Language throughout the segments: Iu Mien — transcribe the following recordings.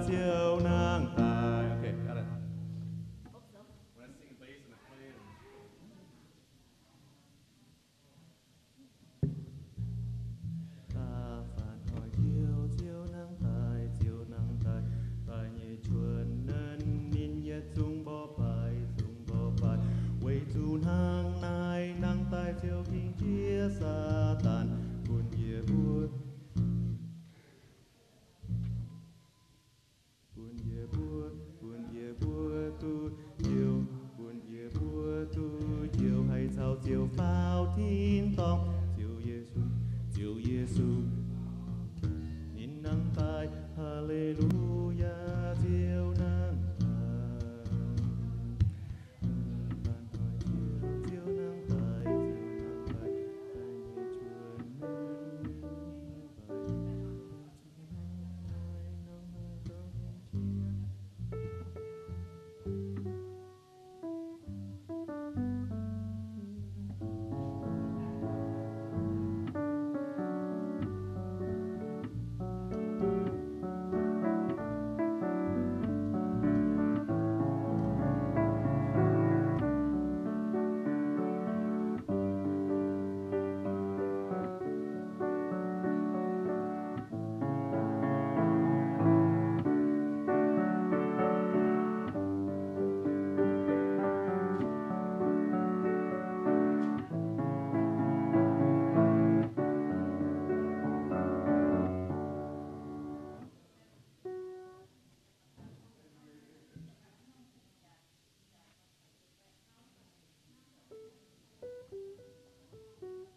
Ziouv nangh daaih. Okay, got it. When I sing the bass and I play it. Da'faanh hoic Ziouv, Ziouv nangh daaih, Ziouv nangh daaih, daaih nyei juonh naaiv ninh yietc zungv mborqv baaix, zungv mborqv baaix. Weic zuqc hnangv naaiv nangh daaih Ziouv gengh jiex Saadaan, bun yie mbuo Bun yie mbuo, bun yie mbuo duqv njoux, bun yie mbuo duqv njoux, haih caux Ziouv faaux tin-dorngh. Ziouv Yesu, Ziouv Yesu, ninh nangh daaih, Haa^le^lu^yaa, Ziouv nangh daaih.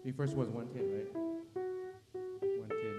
The first was one ten, right? One ten.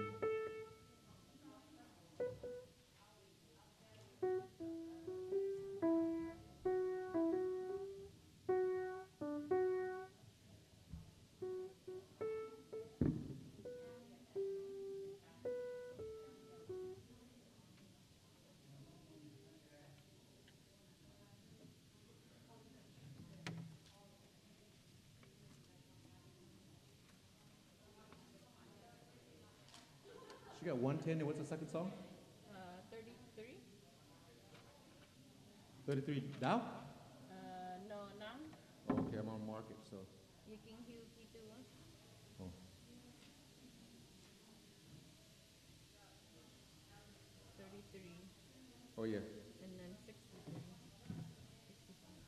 She got one ten, and what's the second song? Uh, thirty-three. Thirty-three. Thou? Uh, no, none. Oh, okay, I'm on market, so. You can hear guitar. Oh. Thirty-three. Oh, yeah. And then sixty-three. Sixty-five.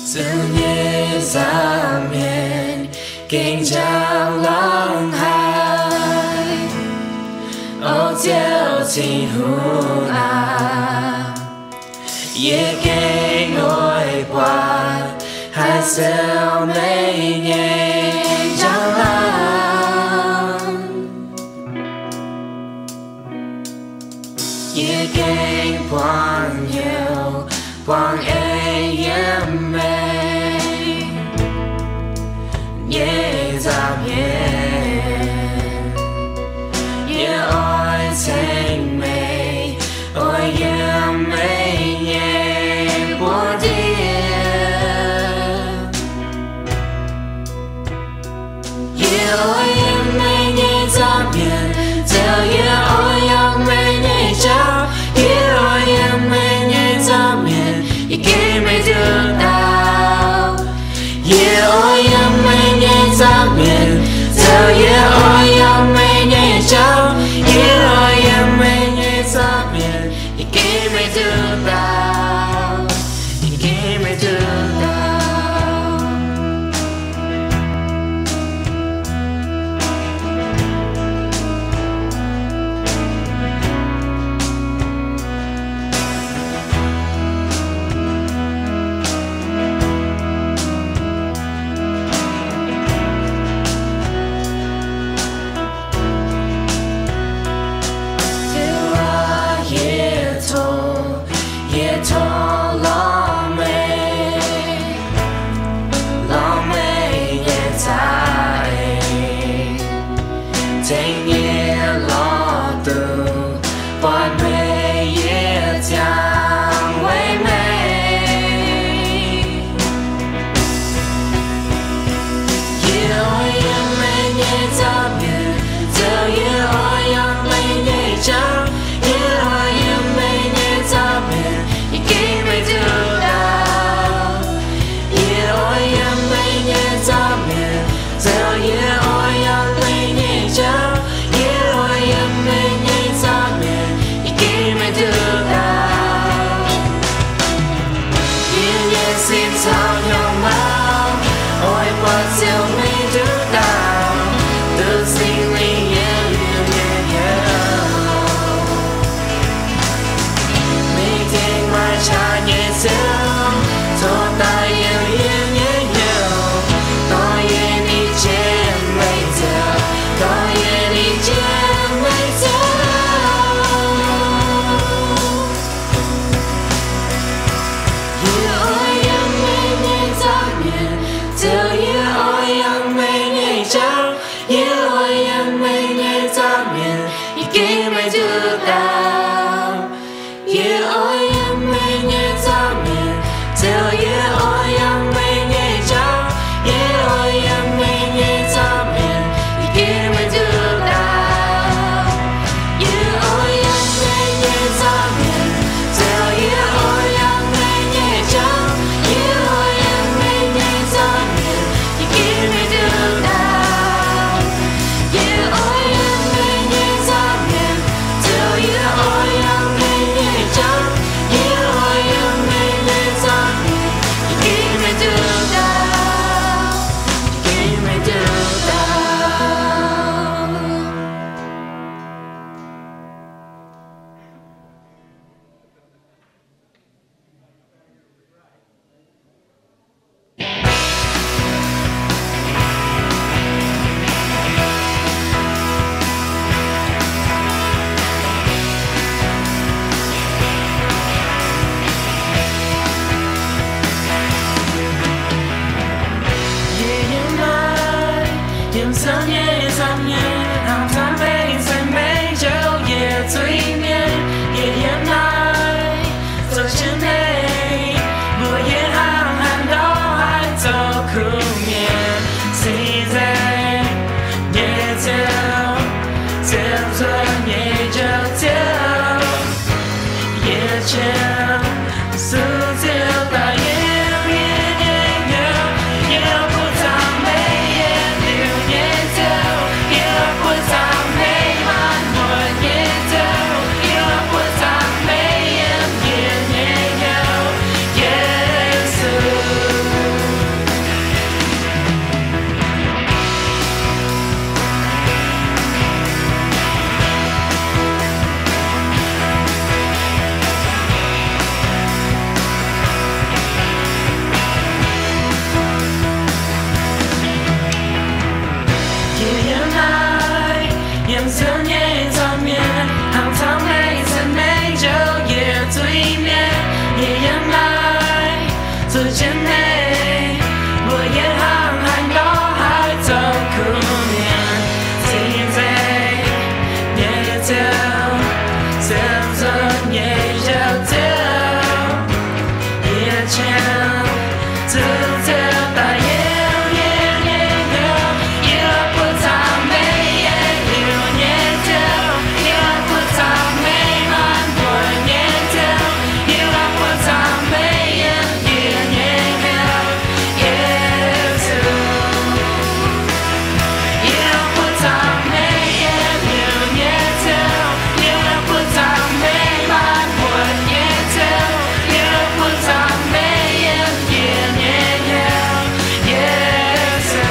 Ziouv nyei nza'hmien gengh njang longx haic. O Ziouv Tin-Hungh aac, yie gengh oix buatc haaix Ziouv meih nyei njang-laangc. Yie gengh buangh hnyouv buangh eix yiem meih nyei nza'hmien. Yie oix ceng meih, oix yiem meih nyei buoz-ndiev. Yie oix yiem meih nyei nza'hmien, Ziouv, yie oix yangh meih nyei jauv. Yie oix yiem meih nyei nza'hmien, yie gengh meih nduqc dauh. Yie oix yiem meih nyei nza'hmien, Ziouv, yie oix yangh meih nyei jauv. Yie oix yiem meih nyei nza'hmien, yie gengh meih nduqc dauh. Yie gengh meih nduqc dauh. Ziouv aac, yie tov, yie tov lorz meih, lorz meih nyei za'eix, tengx yie lorz duqv buatc meih, yie ziangh weic meih. Yie oix yiem meih nyei nza'hmien, Ziouv, yie oix yangh meih nyei jauv. Yie oix yiem meih nyei nza'hmien, yie gengh meih nduqc dauh. Yie oix yiem meih nyei nza'hmien, Ziouv, yie oix yangh meih nyei jauv. Yie Zoux nyei nzormc mienh, hnangv taux meih cien-mengh njoux yietc zuiz-mienh, yie yiem naaiv zuqc jienv meih, mbuox yie hnangv haaix nor haih zoux kuv mienh, cing nzengc nyei Ziouv, sienx nzunc nyei njoux Ziouv. Yie qiemx zuqc Ziouv daaih yiem yie nyei hnyouv, yie buoqc zaangc meih yiem liuz nyei Ziouv, yie buoqc zaangc meih maanc mbuoqc nyei Ziouv, yie buoqc zaangc meih yiem yie nyei hnyouv, Yesu. Yie buoqc zaangc meih yiem liuz nyei Ziouv, yie buoqc zaangc meih maanc mbuoqc nyei Ziouv, yie buoqc zaangc meih yiem yie nyei hnyouv, Yesu.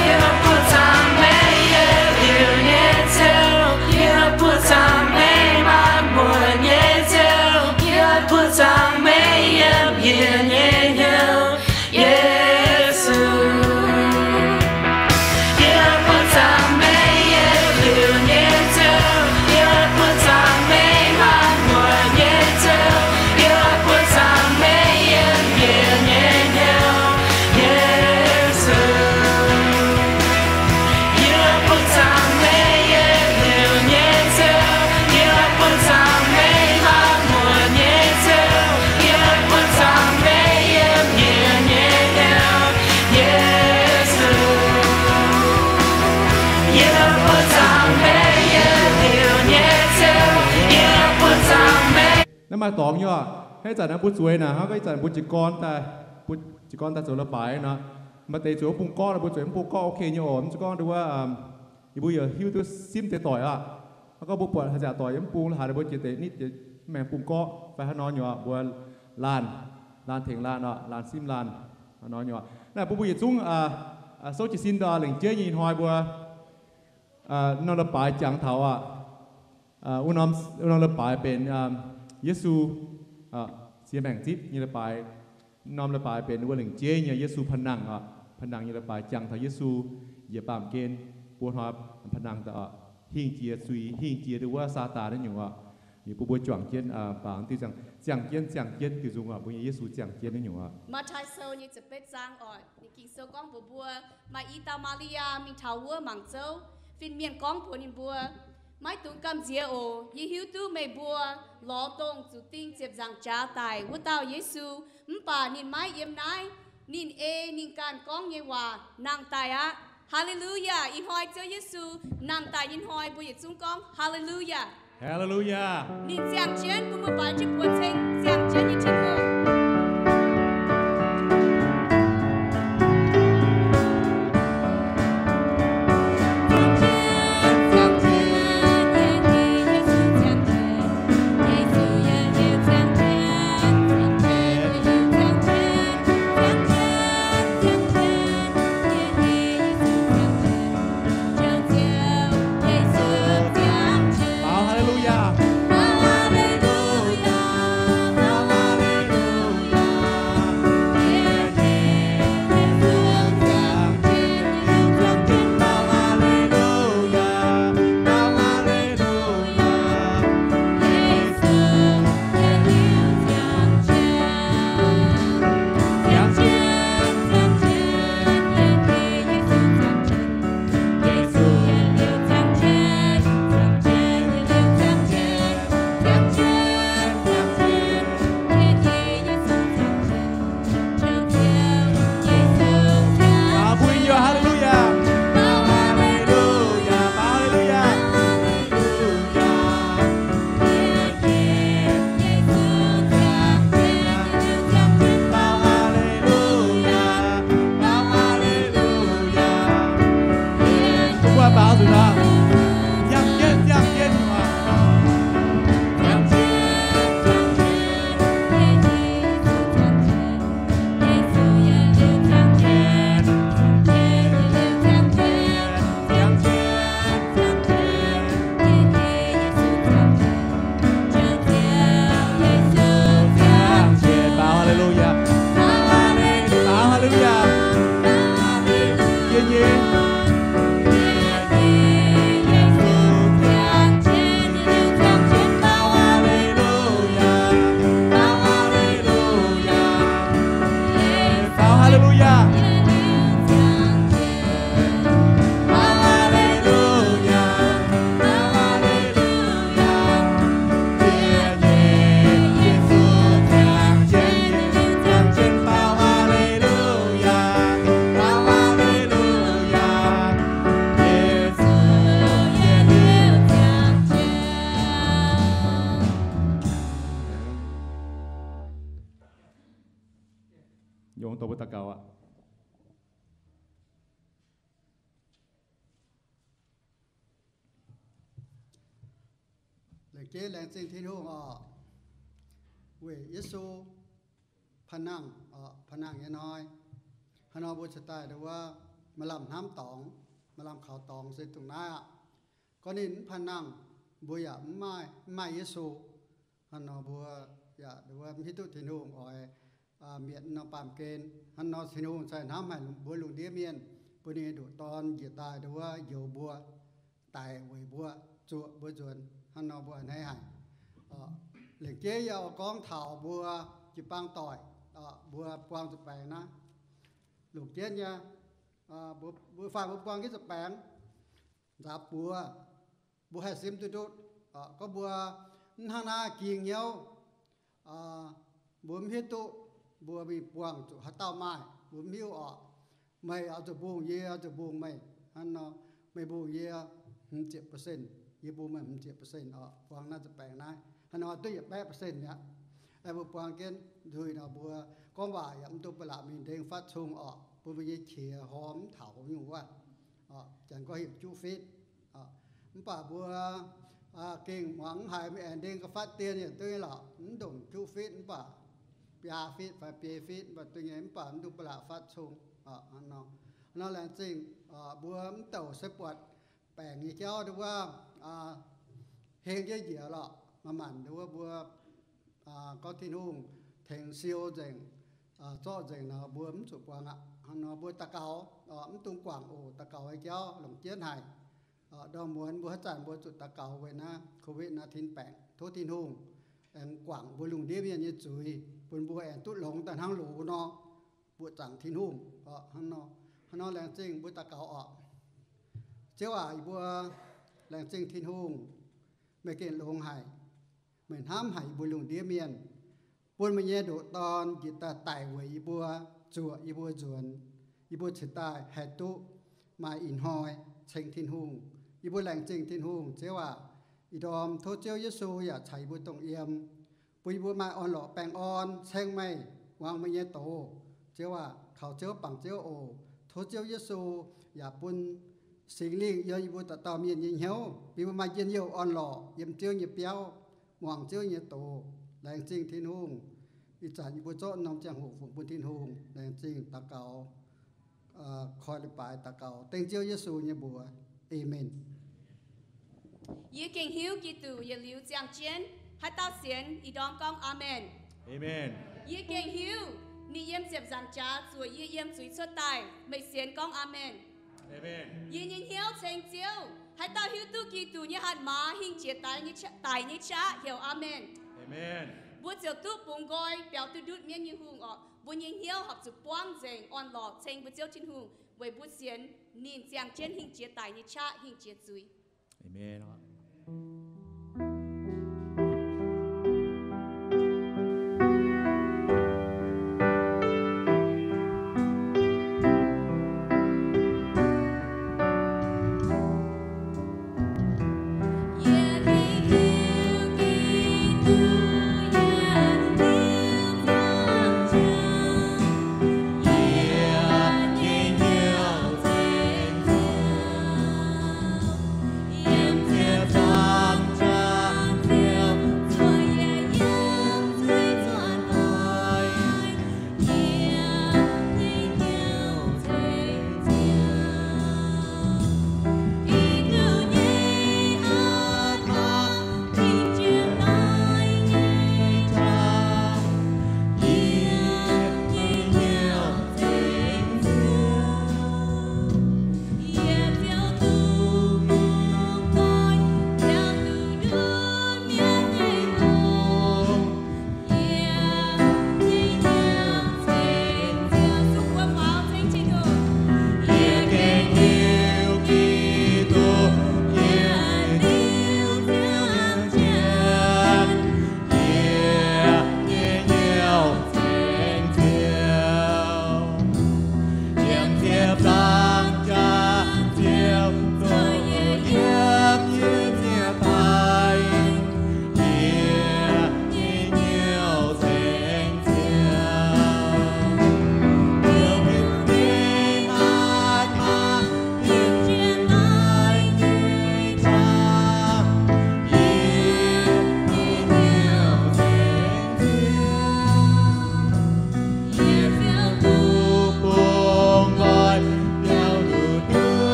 Yie buoqc zaangc meih yiem liuz nyei Ziouv, yie buoqc zaangc meih maanc mbuoqc nyei Ziouv, yie buoqc zaangc meih yiem yie nyei hnyouv, Yesu. Yie buoqc zaangc meih yiem liuz nyei Ziouv, yie buoqc zaangc meih maanc mbuoqc nyei Ziouv, yie buoqc zaangc meih yiem yie nyei hnyouv, Yesu. Yie buoqc zaangc meih yiem liuz nyei Ziouv, yie buoqc zaangc meih maanc mbuoqc nyei Ziouv, yie buoqc zaangc meih yiem yie nyei hnyouv, Yesu. Yie buoqc zaangc meih yiem liuz nyei Ziouv, yie buoqc zaangc meih. Naaiv maaih dorngx nyei oc. Hnangv ih zanc naaiv mbuo zueiz naaic, hnangv gorngv ih zanc mbuo jiez gorn daaih, mbuo jiez gorn daaih zoux leiz-baaix nor, maaih deix zueiz wuov bung gorqv, mbuo zueiz wuov bung gorqv ok nyei oc. Mv zeiz gorngv ndau wuov, yie mbuo yaac hiuv duqv simv deix doic aqv. Hnangv gorngv mbuo buatc haaix zanc doic yiem bung, haaix deix mbuo jiex deix nitv, mv maengx bung gorqv fai hnangv nor nyei oc, mbuo laanh, laanh tengx laanh oc, laanh simv laanh nor nyei oc. Naaiv bun mbuo yietc zungv souv jiez sin lengc jeiv nyei ih hnoi mbuo norm leiz-baaix jangx taux aqv. Wuov norm, wuov norm leiz-baaix benx Yesu siex maengc zipv nyei leiz-baaix. Norm leiz-baaix benx wuov lengc jeiv nyei Yesu panh nangh oc. Panh nangh nyei leiz-baaix jangx taux Yesu njiec baamh gen, buo hnoi panh nangh daaih oc, hingh jiex zuiz, hingh jiex ndau wuov Saadaan naaiv nyungc oc. Ninh bun mbuo juangc jienv baac diuh ziangh jienv, ziangh jienv diuh nzung oc, mbuo nyei Yesu ziangh jienv naaiv nyungc oc. Matv^taai Sou nyei ziepc betv zaang oc. Ninh Ging-Sou gorngv mbuox mbuo, maaih i dauh Maa^li^yaa mingh taux wuov mangc zouv. Fin-mienh gorngv mbuox ninh mbuo, maiv dungx gamh nziex oc. Yie hiuv duqv meih mbuo lorz dongh zuqc ding ziepc nzaangc jaax daic wuov dauh Yesu, mv baac ninh maiv yiem naaiv. Ninh ei ninh ganh gorngv nyei waac nangh daaih aqv. Haa^le^lu^yaa! Ih hnoi Ziouv Yesu nangh daaih nyei hnoi, mbuo yietc zungv gorngv haa^le^lu^yaa. Haa^le^lu^yaa! Ninh ziangh jienv, bun mbuo baix jienv buoz-ceng, ziangh jienv nyei Tin-Hungh. Lengc jeiv laengz zingh Tin-Hungh oc, weic Yesu panh nangh oc, panh nangh nyei hnoi. Hnangv nor mbuo cingx daaih nduov maaih lamh hnamv dorngx, maaih lamh kaux dorngx se dongh naaiv aqv. Gorngv ninh mv panh nangh, mbuo yaac mv maaih, mv maaih Yesu. Hnangv nor mbuo yaac nduov mv hiuv duqv Tin-Hungh oix mietc nor baamh gen. Hnangv nor Tin-Hungh cingx hnamv haic mbuo lungh ndiev mienh, bun ninh nyei ndoqc Dorn njiec daaih nduov njoux mbuo, daic weic mbuo, zuoqc mbuo nzuonx. Hnangv nor mbuo a'hneiv haic. Lengc jeiv yie oix gorngv taux mbuo jiu-baang doic, mbuo buang zuqc baengx naaiv. Longc jienv nyei, mbuo faanh mbuo buang jienv zuqc baengx nzaapv buoz, mbuo haih simv duqv ndutv. Gorngv mbuo mv hnangv naaiv ging hnyouv, mbuo mv hiuv duqv mbuo mingh buangh zuqc haaix dauh maaih, mbuo mv hiuv oc. Meih oix zuqc mbungh yie, oix zuqc mbungh meih. Hnangv nor, meih mbungh yie hmz ziepc percent, yie mbungh meih hmz ziepc percent oc, buang naaiv zuqc baengx naaiv. Hnangv nor duqv yietc baeqv percent mi'aqv. Mbuo buang jienv nzuih nor mbuo gorngv waac yaac mv dungx ba'laqc mingh ndengh fatv cung oc, bun mbuo nyei qiex horpc mv taux nyungc wuov. Janx gorngv heuc juqv fitv. Mv baac mbuo gengh muangx mv haiz, mingh aengx ndengh ga'fatv dien yietc duqv nyei lorqc, mv ndongc juqv fitv mv baac biaa fitv fai biei fitv mv baac duqv nyei, mv baac mv dungx ba'laqc fatv cung. Hnangv nor laengz zingh mbuo mv douc se buatc baengc nyei jauv nduov heng jienv njiec lorqc. Maaih maanc nduov mbuo gorngv Tin-Hungh tengx siou nzengc, zorqv nzengc nor mbuo mv zuqc buangh aqv. Hnangv nor mbuo daux gaux, mv dungx guangc oc. Daux gaux nyei jauv longc jienv haic. Ndorm muonz mbuo haaix zanc mbuo zuqc daux gaux weic naaiv covid nineteen baengc. Tov Tin-Hungh aengx guangc mbuo lungh ndiev mienh nyei zuiz, bun mbuo aengx duqv longx daaih hnangv loz nor, mbuoqc zaangc Tin-Hungh. Hnangv nor, hnangv nor laengz zingh mbuo daux gaux oc. Ziouv aac, yie mbuo laengz zingh Tin-Hungh, meih gengh longx haic. Meih hnamv haic yie mbuo lungh ndiev mienh, bun meih nyei ndoqc Dorn njiec daaih daic weic yie mbuo, zuoqc yie mbuo nzuonx, yie mbuo cingx daaih haih duqv maaih ih hnoi ceng Tin-Hungh. Yie mbuo laengz zingh Tin-Hungh, Ziouv aac. Ih ndorm tov Ziouv Yesu yaac caux yie mbuo dongh yiem, bun yie mbuo maaih orn-lorqc baengh orn ceng meih, muangx meih nyei doz. Ziouv aac, kaux Ziouv bangc Ziouv oc. Tov Ziouv Yesu yaac bun Singx Lingh yiem yie mbuo dauh dauh mienh nyei hnyouv, bun yie mbuo maaih njien-youh orn-lorqc yiem Ziouv nyei biauv, muangx Ziouv nyei doz. Laengz zingh Tin-Hungh. Ih zanc yie mbuo zorqv norm ziangh hoc fungx bun Tin-Hungh. Laengz zingh daux gaux, koi leiz-baaix daux gaux dengv Ziouv Yesu nyei mbuox. Aamen. Yie gengh hiuv Giduc yietc liuz ziangh jienv. Haaix dauh sienx ih ndorm gorngv aamen. Yie gengh hiuv ninh yiem ziepc nzaangc jaax zuoqc yie yiem zuiz cuotv daaih. Meih sienx gorngv aamen. Yie nyei hnyouv ceng Ziouv. Haaix dauh hiuv duqv Giduc nyei hatc maaz hingh jiex daic nyei qaqv, daic nyei qaqv heuc aamen. Mbuo ziouc duqv bungx nqoi biaux duqv ndutv mienv nyei hungh orqc. Mbuo nyei hnyouv horpc zuqc buangv nzengc orn-lorqc ceng mbuo Ziouv Tin-Hungh weic mbuo sienx ninh ziangh jienv hingh jiex daic nyei qaqv hingh jiex zuiz.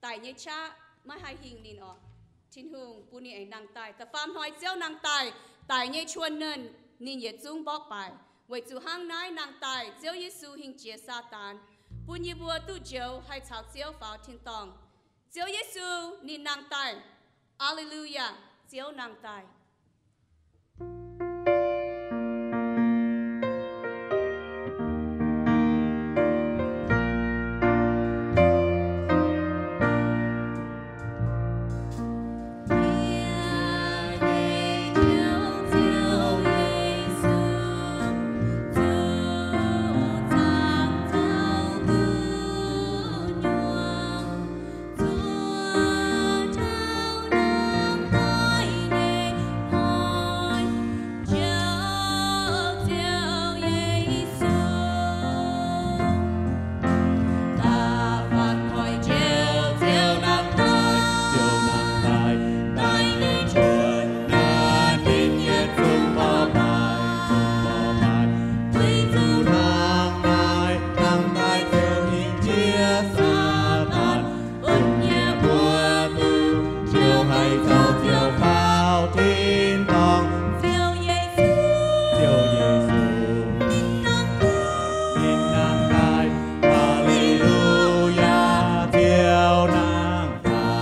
daic nyei qaqv maiv haih hingh ninh orqc. Tin-Hungh bun ninh aengx nangh daaih. Da'faam hnoi Ziouv nangh daaih, daic nyei quan nernh ninh yietc zungv mborqv baaix. Weic zuqc hnangv naaiv nangh daaih Ziouv Yesu hingh jiex Saadaan, bun yie mbuo duqv njoux haih caux Ziouv faaux tin-dorngh. Ziouv Yesu ninh nangh daaih. Aa^le^lu^yaa, Ziouv nangh daaih. Bun yie mbuo duqv Ziouv haih caux Ziouv faaux tin-dorngh. Ziouv Yesu, Ziouv Yesu, ninh nangh daaih. Aa^le^lu^yaa, Ziouv nangh daaih.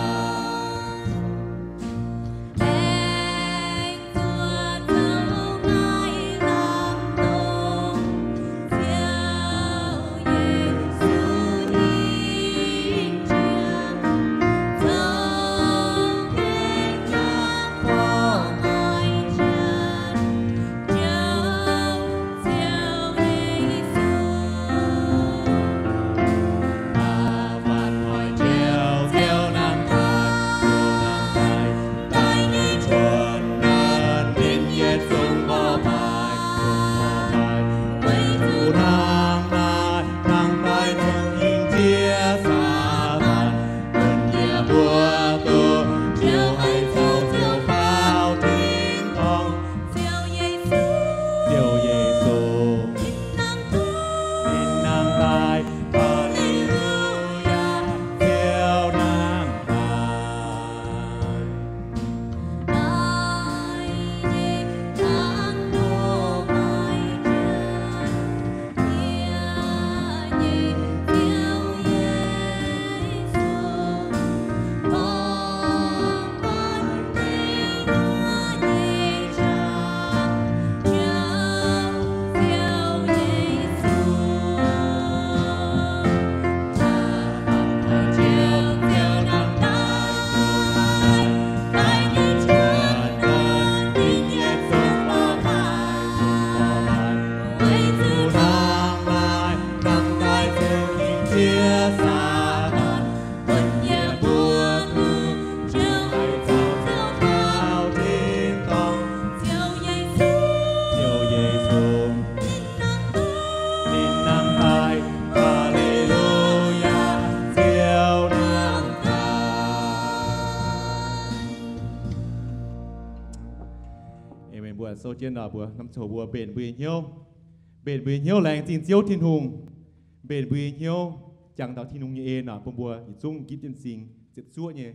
Ziouv Yesu, Ziouv Yesu, ninh nangh daaih. Aa^le^lu^yaa, Ziouv nangh daaih. Aamen. Mbuo sou jienv nor, mbuo norm ziangh hoc mbuo mbenc mbuo nyei hnyouv, mbenc mbuo nyei hnyouv laengz zingh Ziouv Tin-Hungh, mbenc mbuo nyei hnyouv jangx taux Tin-Hungh nyei en nor, bun mbuo yietc zungv gitv jienv m'zing ziepc zuoqv nyei,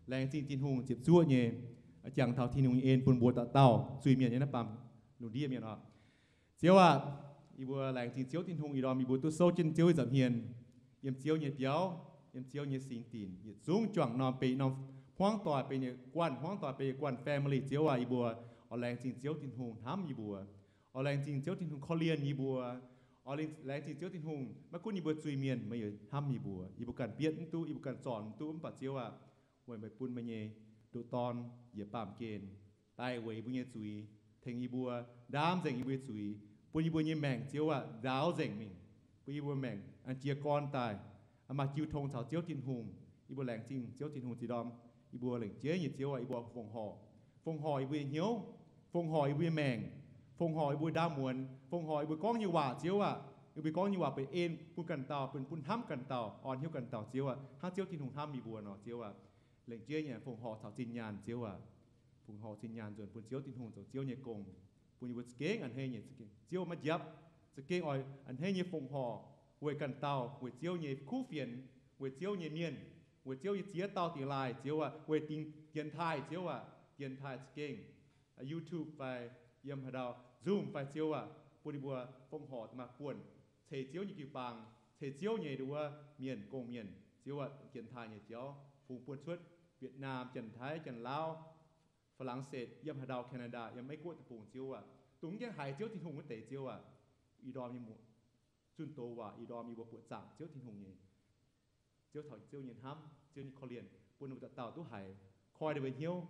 laengz zingh Tin-Hungh ziepc zuoqv nyei, jangx taux Tin-Hungh nyei en bun mbuo dauh dauh zuiz-mienh nyei naaiv baamh lungh ndiev mienh oc. Ziouv aah, yie mbuo laengz zingh Ziouv Tin-Hungh ih ndorm yie mbuo duqv souv jienv Ziouv nyei nza'hmien, yiem Ziouv nyei biauv, yiem Ziouv nyei singx dinc, yietc zungv juangc norm benx norm hmuangv doic, benx yietc guanh hmuangv doic, benx yietc guanh family. Ziouv aah, yie mbuo oix laengz zingh Ziouv Tin-Hungh hnamv yie mbuo, oix laengz zingh Ziouv Tin-Hungh korv-lienh yie mbuo, oix laengz zingh Ziouv Tin-Hungh maiv gunv yie mbuo zuiz-mienh, meih hnamv yie mbuo. Yie mbuo ganh bietv mv duqv, yie mbuo ganh zornc mv duqv, mv baac Ziouv aah, weic meih bun meih nyei ndoqc Dorn yiem baamh gen daaih weic yie mbuo nyei zuiz, tengx yie mbuo ndaamv nzengc yie mbuo nyei zuiz, bun yie mbuo nyei maengc, Ziouv aah, nzaaux nzengc mingh, bun yie mbuo maengc an jiex gorn daaih, maaih jiu tong caux Ziouv Tin-Hungh. Yie mbuo laengz zingh Ziouv Tin-Hungh zinh ndorm. Yie mbuo lengc jeiv nyei Ziouv aah, yie mbuo fongc horc, fongc horc yie mbuo nyei hnyouv, fongc horc yie mbuo nyei maengc, fongc horc yie mbuo ndaamv muonz, fongc horc yie mbuo gorngv nyei waac, Ziouv aah, yie mbuo gorngv nyei waac benx en bun ganh dauh, benx bun hnamv ganh dauh, orn hnyouv ganh dauh, Ziouv aah, hnangv Ziouv Tin-Hungh hnamv yie mbuo nor, Ziouv aah. Lengc jeiv nyei fongc horc caux zinh nyaanh, Ziouv aah. Fongc horc zinh nyaanh nzuonx bun Ziouv Tin-Hungh zoux Ziouv nyei gong, bun yie mbuo za'gengh a'hneiv nyei, Ziouv maiv njiepv, za'gengh oix a'hneiv nyei fongc horc weic ganh dauh, weic Ziouv nyei kuv fienx, weic Ziouv nyei mienh, Weic Ziouv nyei ziex dauh dingx laaih, Ziouv aac, weic dingx dienx taaih, Ziouv aac, dienx taaih za'gengh YouTube fai yiem haaix ndau Zoom fai, Ziouv aac, bun ninh mbuo fongc horc da'maah buonv ceix Ziouv nyei jiu-baang, ceix Ziouv nyei nduov mienh, gong-mienh, Ziouv aac, dienx taaih nyei jauv fungx buonv cuotv Vietnam, Janx-Taiv, Janx-Lauv, Faa^lang^setv, yiem haaix ndau, Canada, yiem Meiv Guoqv deic-bung, Ziouv aac, dongh mv gaengh haiz Ziouv Tin-Hungh wuov deix, Ziouv aac, ih ndorm nyei zunh doz waac, ih ndorm yie mbuo buoqc zaangc Ziouv Tin-Hungh nyei, Ziouv taux Ziouv nyei hnamv, Ziouv nyei korv-lienh bun ninh mbuo dauh dauh duqv haiz, koi ninh mbuo hnyouv,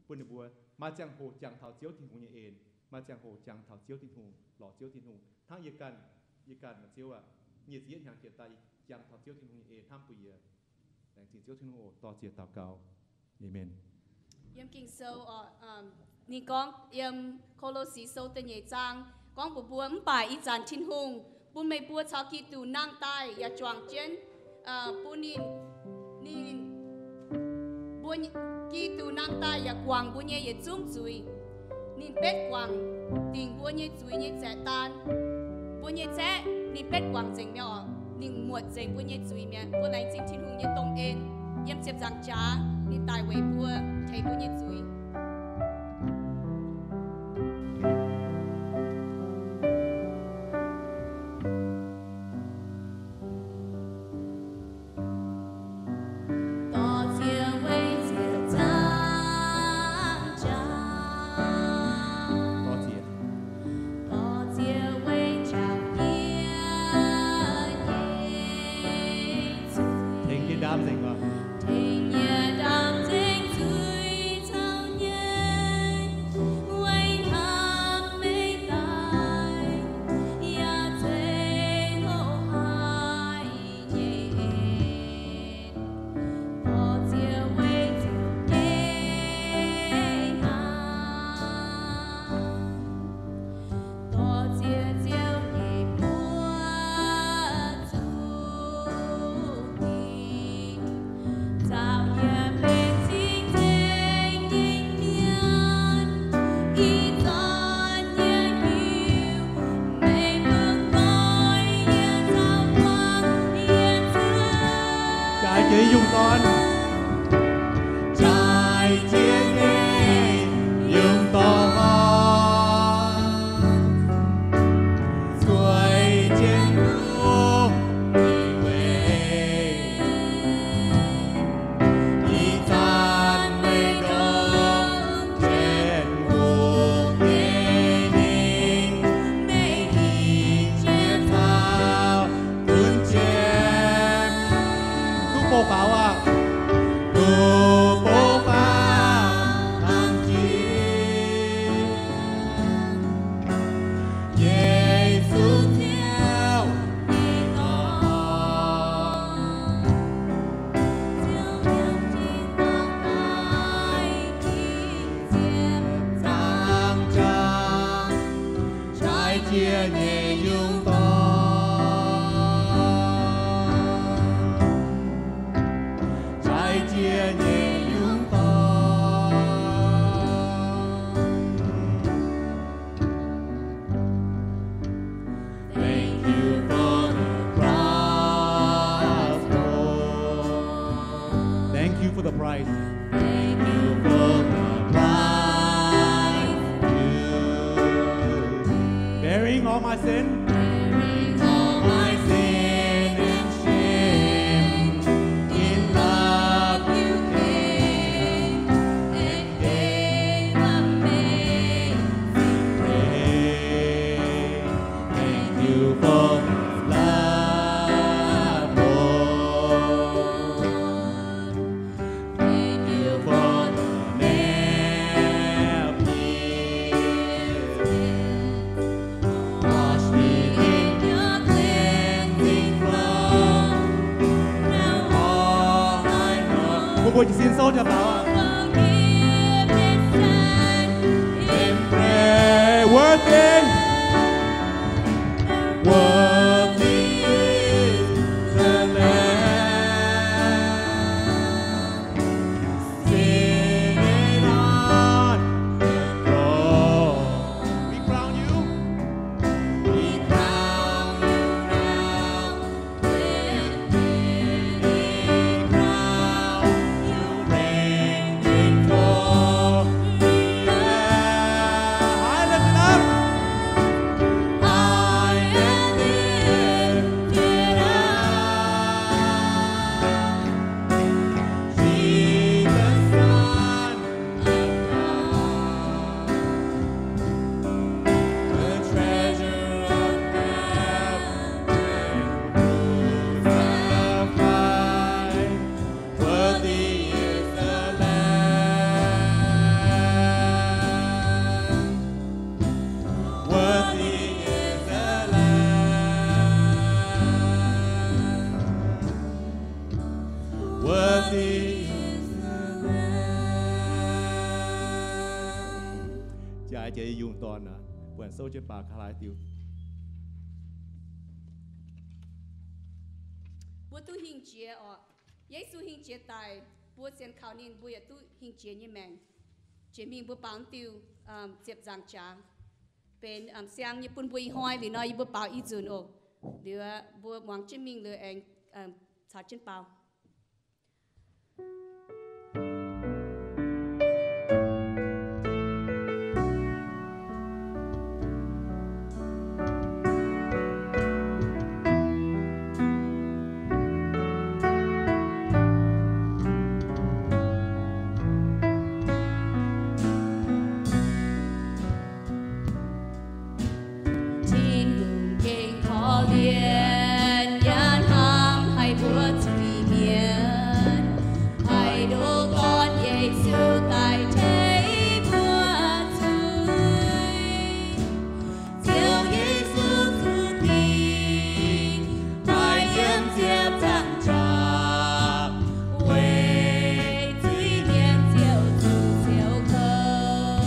bun ninh mbuo maaih ziangh hoc jangx taux Ziouv Tin-Hungh nyei en, maaih ziangh hoc jangx taux Ziouv Tin-Hungh, lorz Ziouv Tin-Hungh. Hnangv yie ganh, yie ganh, Ziouv aac, nyic ziepc yietv hnyangx jiex daaih jangx taux Ziouv Tin-Hungh nyei en hnamv bun yie. Laengz zingh Ziouv Tin-Hungh oc. Dor-ziec daux gaux. Aamen. Yiem Ging-Sou, ninh gorngv yiem Ko^lo^si Sou da'nyeic zaang gorngv mbuox mbuo, mv baac ih zanc Tin-Hungh bun meih mbuo caux Giduc nangh daaih yaac juangc jienv bun ninh, ninh, mbuo, Giduc nangh daaih yaac guangc mbuo nyei yietc zungv zuiz. Ninh betv guangc dingc mbuo nyei zuiz nyei zaeqv daan. Mbuo nyei zaeqv ninh betv guangc nzengc mi'aqv. Ninh muotc nzengc mbuo nyei zuiz mi'aqv. Mbuo laengz zingh Tin-Hungh nyei dongh en. Yiem ziepc nzaangc jaax ninh daic weic mbuo, tengx mbuo nyei zuiz. Jaaix jiex yungh dorn. Jaaix jiex nyei yungh dorn. Zueiz jienv hungh nyei weic. Ih zanc meih ndongc jienv hungh nyei ningx, meih hingh jiex caux gunv jienv. Duqv bou faaux aqv. Duqv bou faaux hnangv jiex. Yesu Ziouv nyei Dorn. Ziouv yiem jiex daaih, zaangc jaax, jaaix jiex nyei yungh dorn. Jaaix jiex nyei yungh dorn. Thank you for the price, Lord. Thank you for the price. Thank you for the price you, bearing all my sin. Bearing all my sin and shame. In love you came and gave amazing grace. Thank you for love, Lord. Thank you for the nail pierced hands. Wash me in your cleansing flow. Now all I know, forgiveness and embrace. Worthy, worthy is the Lamb. Seated on the throne. We crown you. We crown you now with many crowns. Jaaix jiex yungh dorn aac, buatc souv jienv baaux kaav laaix diuh. Mbuo duqv hingh jiex oc. Yesu hingh jiex daic, mbuo sienx kaux ninh, mbuo yaac duqv hingh jiex nyei maengc. Jiex mingh mbuo baaux diuh, ziepc nzaangc jaax. Benx siang nyei bun mbuo ih hnoi, liuz nor yie mbuo baaux i nzunc oc. Liuz mbuo muangx jienv mingh liuz aengx caux jienv baaux. Tin-Hungh gengh korv-lienh, yaac hnamv haic mbuo zuiz-mienh. Haaix nduqc gorn Yesu daaih tei mbuo zuiz. Ziouv Yesu zuqc dingc, daaih yiem ziepc nzaangc jaax, weic zuiz-mienh ziouc zuqc ziouc kouv.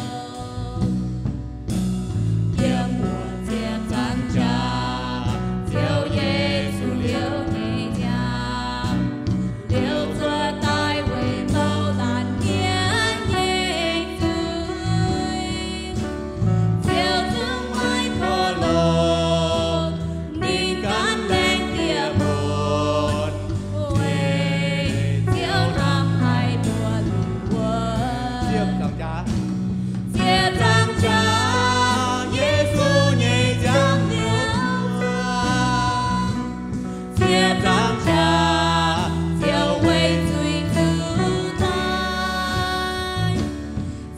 Yiem wuov ziepc nzaangc jaax, Ziouv Yesu liouh nyei nziaamv, liouh zuov daaih weic bouh laanh mienh nyei zuiz. Ziouv zungv maiv korv-longc, ninh gan laengz dieh mun, weic Ziouv hnamv haic mbuo lungh wuonh. Ziepc nzaangc jaax, ziepc nzaangc jaax, Yesu nyei nziaamv liouh zuov. Ziepc nzaangc jaax, Ziouv weic zuiz zuqc daiv.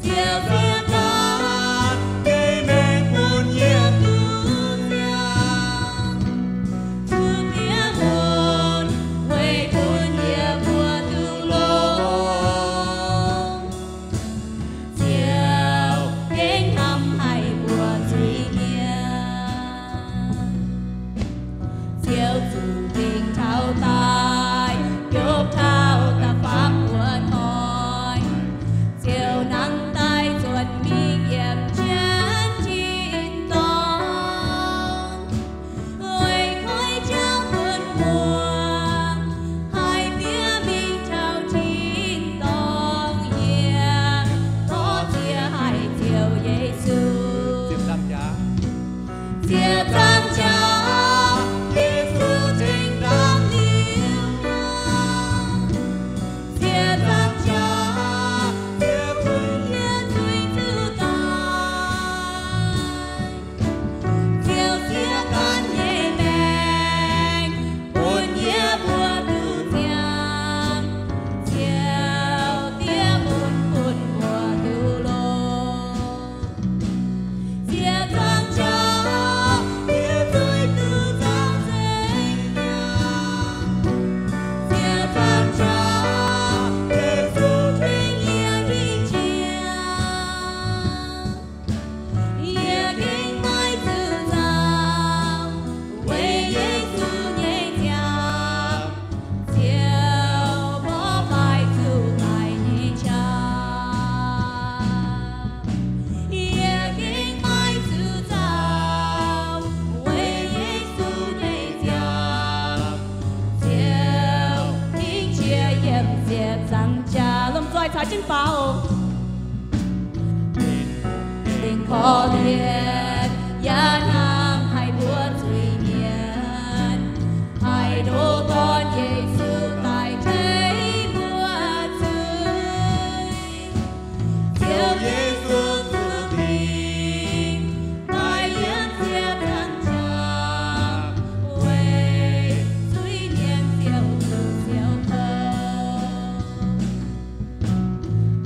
Ziouv ziepc nzaangc nyei maengc bun yie duqv ziangh, zuqc diev mun weic bun yie mbuo duqv longx. Ziouv gengh hnamv haic mbuo zuiz-mienh. Ziouv zuqc dingc taux daaih, biopv taux da'faam wuov hnoi, Ziouv nangh daaih nzuonx mingh yiem jienv tin-dorngh. Weic koiv jauv mun muoz, haih diev mingh taux tin-dorngh yiem, dorh ziex haic Ziouv Yesu. Ziepc nzaangc jaax, Yesu tengx dangh liuz, ziepc nzaangc jaax, Ziouv bun yie zuiz zuqc daiv. Ziouv siev gan nyei maengc bun yie mbuo duqv ziangh, Ziouv diev mun bun mbuo duqv longx. Ziepc nzaangc jaax, yie zuiz duqv nzauh nzengc mi'aqv. Ziepc nzaangc jaax, Yesu tengx yie hingh jiex. Yie gengh maiv zuqc nzauh, weic Yesu nyei nziaamv, Ziouv mborqv maiv zuqc naaic nyei qaqv. Yie gengh maiv zuqc nzauh, weic Yesu nyei nziaamv, Ziouv hingh jiex yiem ziepc nzaangc jaax. Lomh nzoih caux jienv faaux. Gengh korv-lienh yaac hnamv haic mbuo zuiz-mienh. Haaix nduqc gorn Yesu daaih tei mbuo zuiz. Ziouv Yesu zuqc dingc daaih yiem ziepc nzaangc jaax, weic zuiz-mienh ziouc zuqc ziouc kouv.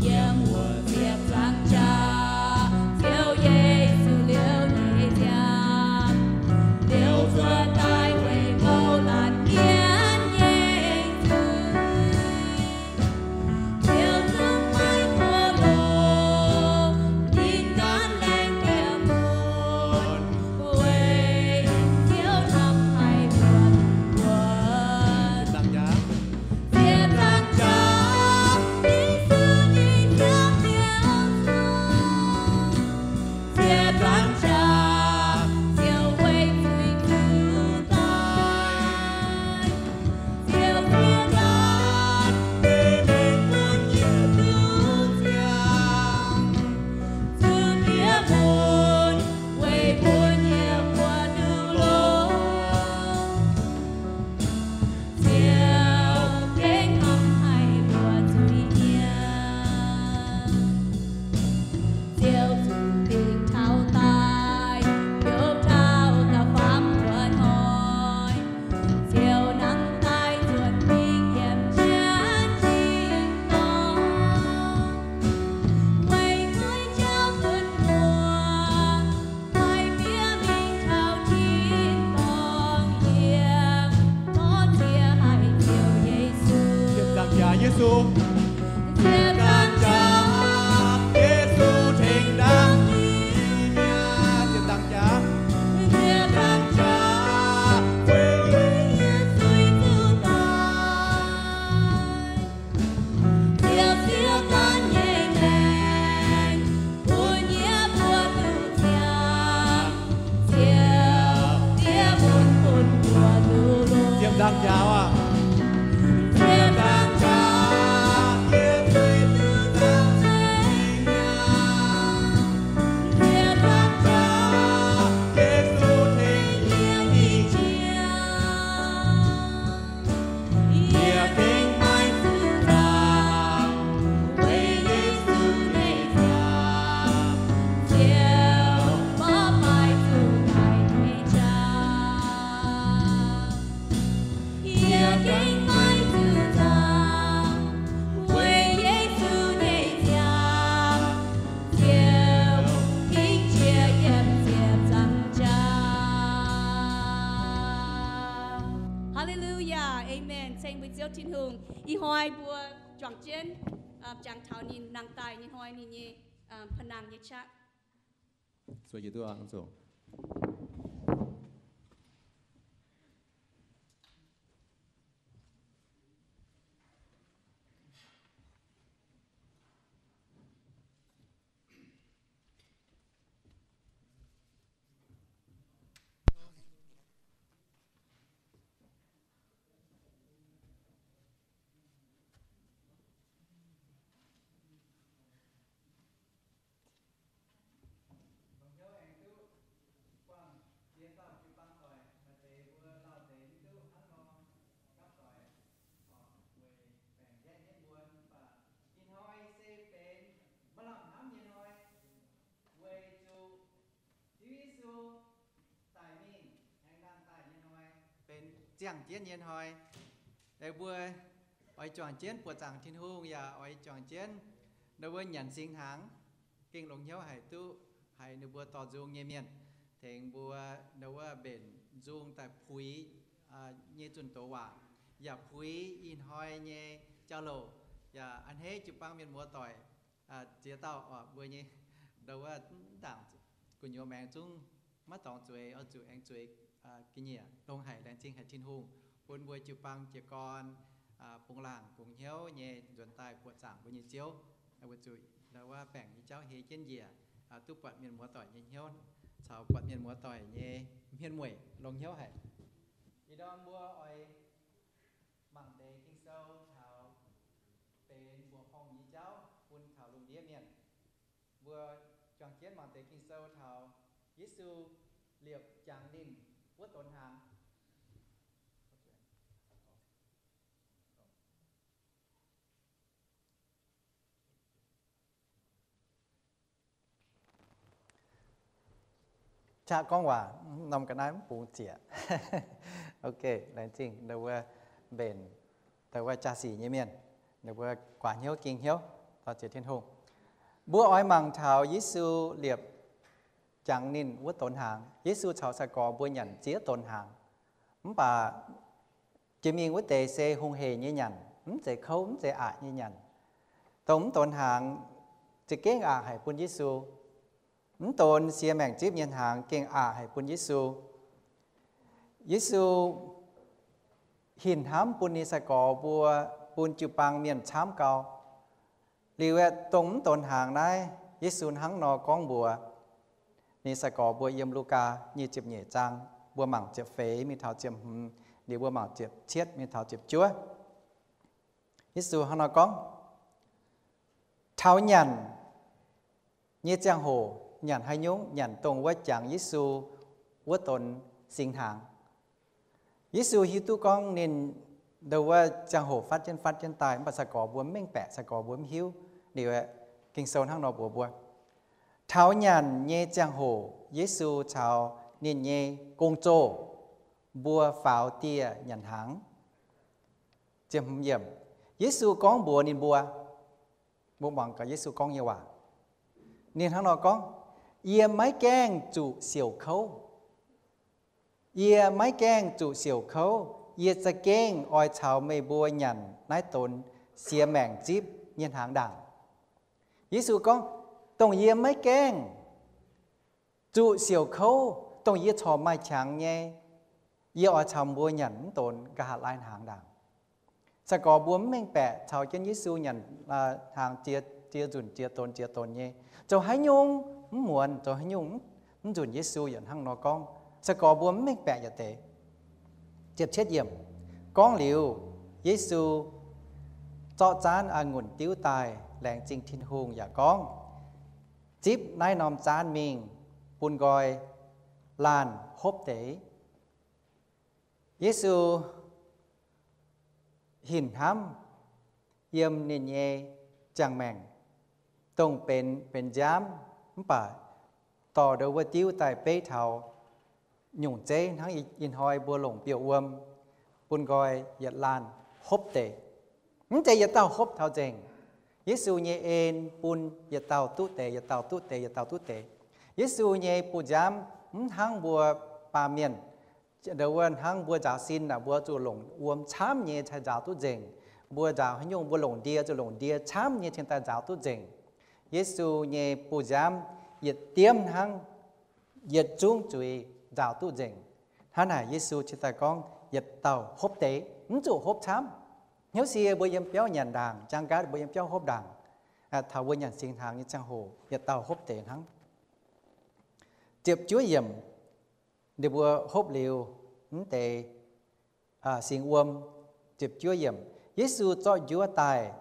Yiem wuov ziepc nzaangc jaax, Ziouv Yesu liouh nyei nziaamv Yesu, nziex dangh jaax, Yesu tengx dangh yie. Nziex dangh jaax, nziex dangh jaax, weic yie nyei zuiz zuqc daaih. Ziouv, Ziouv gan nyei maengc, bun yie mbuo duqv ziangh. Ziouv, yie mun bun mbuo duqv longx. Ziouv, dangh jaax aac. Ziouv, dangh jaax, yie zuiz duqv daaih. Ziouv, dangh jaax, Yesu tengx yie mingh ziangh. Yie gengh maiv zuqc zaangc, weic Yesu nyei ziangh. Ziouv, maiv maaih zuqc naaic nyei ziangh. Yie gengh maiv zuqc zaangc, weic Yesu nyei ziangh. Ziouv, gengh jiex yiem ziepc nzaangc jaax. Hallelujah, amen. Ceng mbuo Ziouv Tin-Hungh. Ih hnoi mbuo juangc jienv, uh, jangx taux ninh nangh daaih nyei hnoi, ninh nyei, uh, pa'nangh nyei qaqv. Longc hnyouv aengx duqv buangh ziex dauh jiu-baang doic, maaih deix mbuo lauh deix mv duqv hnangv nor gapv doic, weic baengc nqaeqv nyei mbuo, mv baac ih hnoi se benx maaih lamh hnamv nyei hnoi, weic zuqc Ziouv Yesu daic mingh aengx nangh daaih nyei hnoi, benx ziangh jienv nyei hnoi. Aengx mbuo oix juangc jienv buoqc zaangc Tin-Hungh yaac oix juangc jienv ndau wuov nyanc singx hnaangx, gengh longc hnyouv haic duqv haiz ninh mbuo dorh nzung nyei mienh tengx mbuo ndau wuov mbenc nzung daaih puix nyei zunh doz waac, yaac puix ih hnoi nyei jauv-louc, yaac a'hneiv jiu-baang mienh muoz-doic ziex dauh oc, mbuo nyei ndau wuov mv dangc gu'nyuoz maengx zungv maiv dorngx zueiz, oix zuqc aengx zueiz ga'nyiec longx haic, laengz zingh haic Tin-Hungh bun mbuo jiu-baang jiez gorn bungx laangc bungx hnyouv nyei nzuonx daaih buoqc zaangc mbuo nyei Ziouv. Weic zuqc ndau wuov baengc nyei jauv hei jienv njiec, duqv buatc mienh muoz-doic nyei hnyouv caux buatc mienh muoz-doic nyei hmien mueic longx hnyouv haic. Ih ndorm mbuo oix mangc deix Ging-Sou taux benx mbuoqc horngh nyei jauv bun taux lungh ndiev mienh. Mbuo juangc jienv mangc deix Ging-Sou taux Yesu liepc jangx ninh wuov donx hnaangx. Qaqv gorngv waac norm ga'naaiv mv bungx zieqc. Ok, laengz zingh ndau wuov mbenc, ndau wuov jaa-sic nyei mienh, ninh mbuo guaax hnyouv ging hnyouv dorh ziex Tin-Hungh. Mbuo oix mangc taux Yesu liepc jangx ninh wuov donx hnaangx. Yesu caux sai-gorx mbuo nyanc ziex donx hnaangx. Mv baac jiex mingh wuov deix se hungh heic nyei nyanc, mv zeiz kouv mv zeiz aqc nyei nyanc. Dongh mv donx hnaangx za'gengh aqc haic bun Yesu. Mv donx siex maengc zipv nyei hnaangx gengh aqc haic bun Yesu. Yesu hinc hnamv bun ninh sai-gorx mbuo, bun jiu-baang mienh camv gau. Liuz aeqv, dongh mv donx hnaangx naaiv, Yesu hnangv nor gorngv mbuox ninh sai-gorx mbuo yiem Lugaa nyic ziepc nyeic zaang, mbuo mangc ziepc feix mingh taux ziepc hmz, liuz mbuo mangc ziepc cietv mingh taux ziepc juov. Yesu hnangv nor gorngv, taux nyanc nyei ziangh hoc, nyanc haaix nyungc? Nyanc dongh wuov jangx Yesu wuov donx singx hnaangx. Yesu hiuv duqv gorngv ninh ndau wuov ziangh hoc fatv jienv fatv jienv daaih, mv baac sai-gorx mbuo mv mengh baeqc, sai-gorx mbuo mv hiuv. Liuz aeqv, Ging-Sou hnangv nor mbuox mbuo, taux nyanc nyei ziangh hoc Yesu caux ninh nyei gong-zoh mbuo faaux dieh nyanc hnaangx. Yesu gorngv mbuox ninh mbuo, mbuo muangx gaax Yesu gorngv nyei waac. Ninh hnangv nor gorngv, yie maiv gaengh zuqc siouc kouv. Yie maiv gaengh zuqc siouc kouv. Yie za'gengh oix caux meih mbuo nyanc naaiv donx siex maengc zipv nyei hnaangx ndaangc. Yesu gorngv, dongh yie maiv gaengh zuqc siouc kouv, dongh yie corc maaih qangx nyei, yie oix caux mbuo nyanc mv donx nqa'haav laai hnaangx ndaangc. Sai-gorx mbuo mv mengh baeqc caux jienv Yesu nyanc hnaangx ziex, ziex nzunc ziex donx ziex donx nyei. Zoux haaix nyungc mv muonz, zoux haaix nyungc mv nzunc Yesu yaac hnangv nor gorngv. Sai-gorx mbuo mv mengh baeqc yietc deix. Ziepc cietv yiemc, gorngv liuz, Yesu zorqv zaanv a'ngunc diuv daaih, laengz zingh Tin-Hungh yaac gorngv, zipv naaiv norm zaanv mingh bun nqoi laanh hopv deix. Yesu hinc hnamv yiem ninh nyei ziangh maengc, dongh benx, benx nziaamv mv baac dorh ndo wuov diuv daaih beiv taux nyungc zeiv hnangv ih hnoi mbuo longc biouv wuom bun nqoi yietc laanh hopv deix. Mv zeiz yietc dauh hopv taux nzengc. Yesu nyei en bun yietc dauh duqv deix, yietc dauh duqv deix, yietc dauh duqv deix. Yesu nyei bu nziaamv mv hnangv mbuo baamh mienh ndo wuov hnangv mbuo nzaaux sin aeqv, mbuo zuqc longc wuom camv nyei cingx daaih nzaaux duqv nzengc. Mbuo nzaaux haaix nyungc mbuo longc ndie zuqc longc ndie camv nyei cingx daaih nzaaux duqv nzengc. Yesu nyei bu nziaamv yietc diemv hnangv, yietc zungv zuiz nzaaux duqv nzengc. Hnangv naaic Yesu cingx daaih gorngv yietc dauh hopv deix, mv zuqc hopv camv. Hnyouv sie mbuo yiem biauv nyanc ndaangc, jangx gaatv mbuo yiem biauv hopv ndaangc, taux mbuo nyanc singx hnaangx nyei ziangh hoc yietc dauh hopv deix hnangv. Ziepc juov yiemc, ninh mbuo hopv liuz mv deix singx wuom. Ziepc juov yiemc, Yesu zorqv njuov daaih,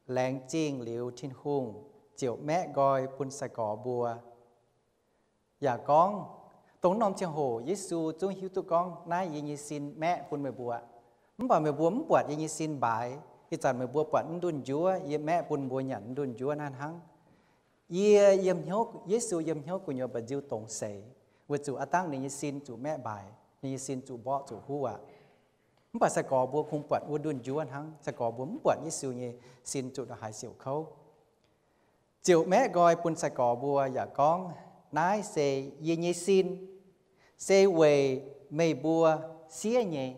laengz zingh liuz Tin-Hungh, ziouc maeqv nqoi bun sai-gorx mbuo. Yaac gorngv, dongh norm ziangh hoc Yesu zungv hiuv duqv gorngv, naaiv yie nyei sin maeqv bun meih mbuo. Mv baac meih mbuo mv buatc yie nyei sin mbaaix. Ih zanc meih mbuo buatc mv ndunh njuov yie maeqv bun mbuo nyanc mv ndunh njuov naaiv hnangv. Yie yiem hnyouv, Yesu yiem hnyouv gu'nyuoz mba'nziu dongz seix, weic zuqc aav dangh ninh nyei sin zuqc maeqv mbaaix, ninh nyei sin zuqc mborqv zuqc huv aqv. Mv baac sai-gorx mbuo kungx buatc wuov ndunh njuov hnangv. Sai-gorx mbuo mv buatc Yesu nyei sin zuqc ndongc haaix siouc kouv. Ziouc maeqv nqoi bun sai-gorx mbuo yaac gorngv, naaiv se yie nyei sin, se weic meih mbuo siev nyei.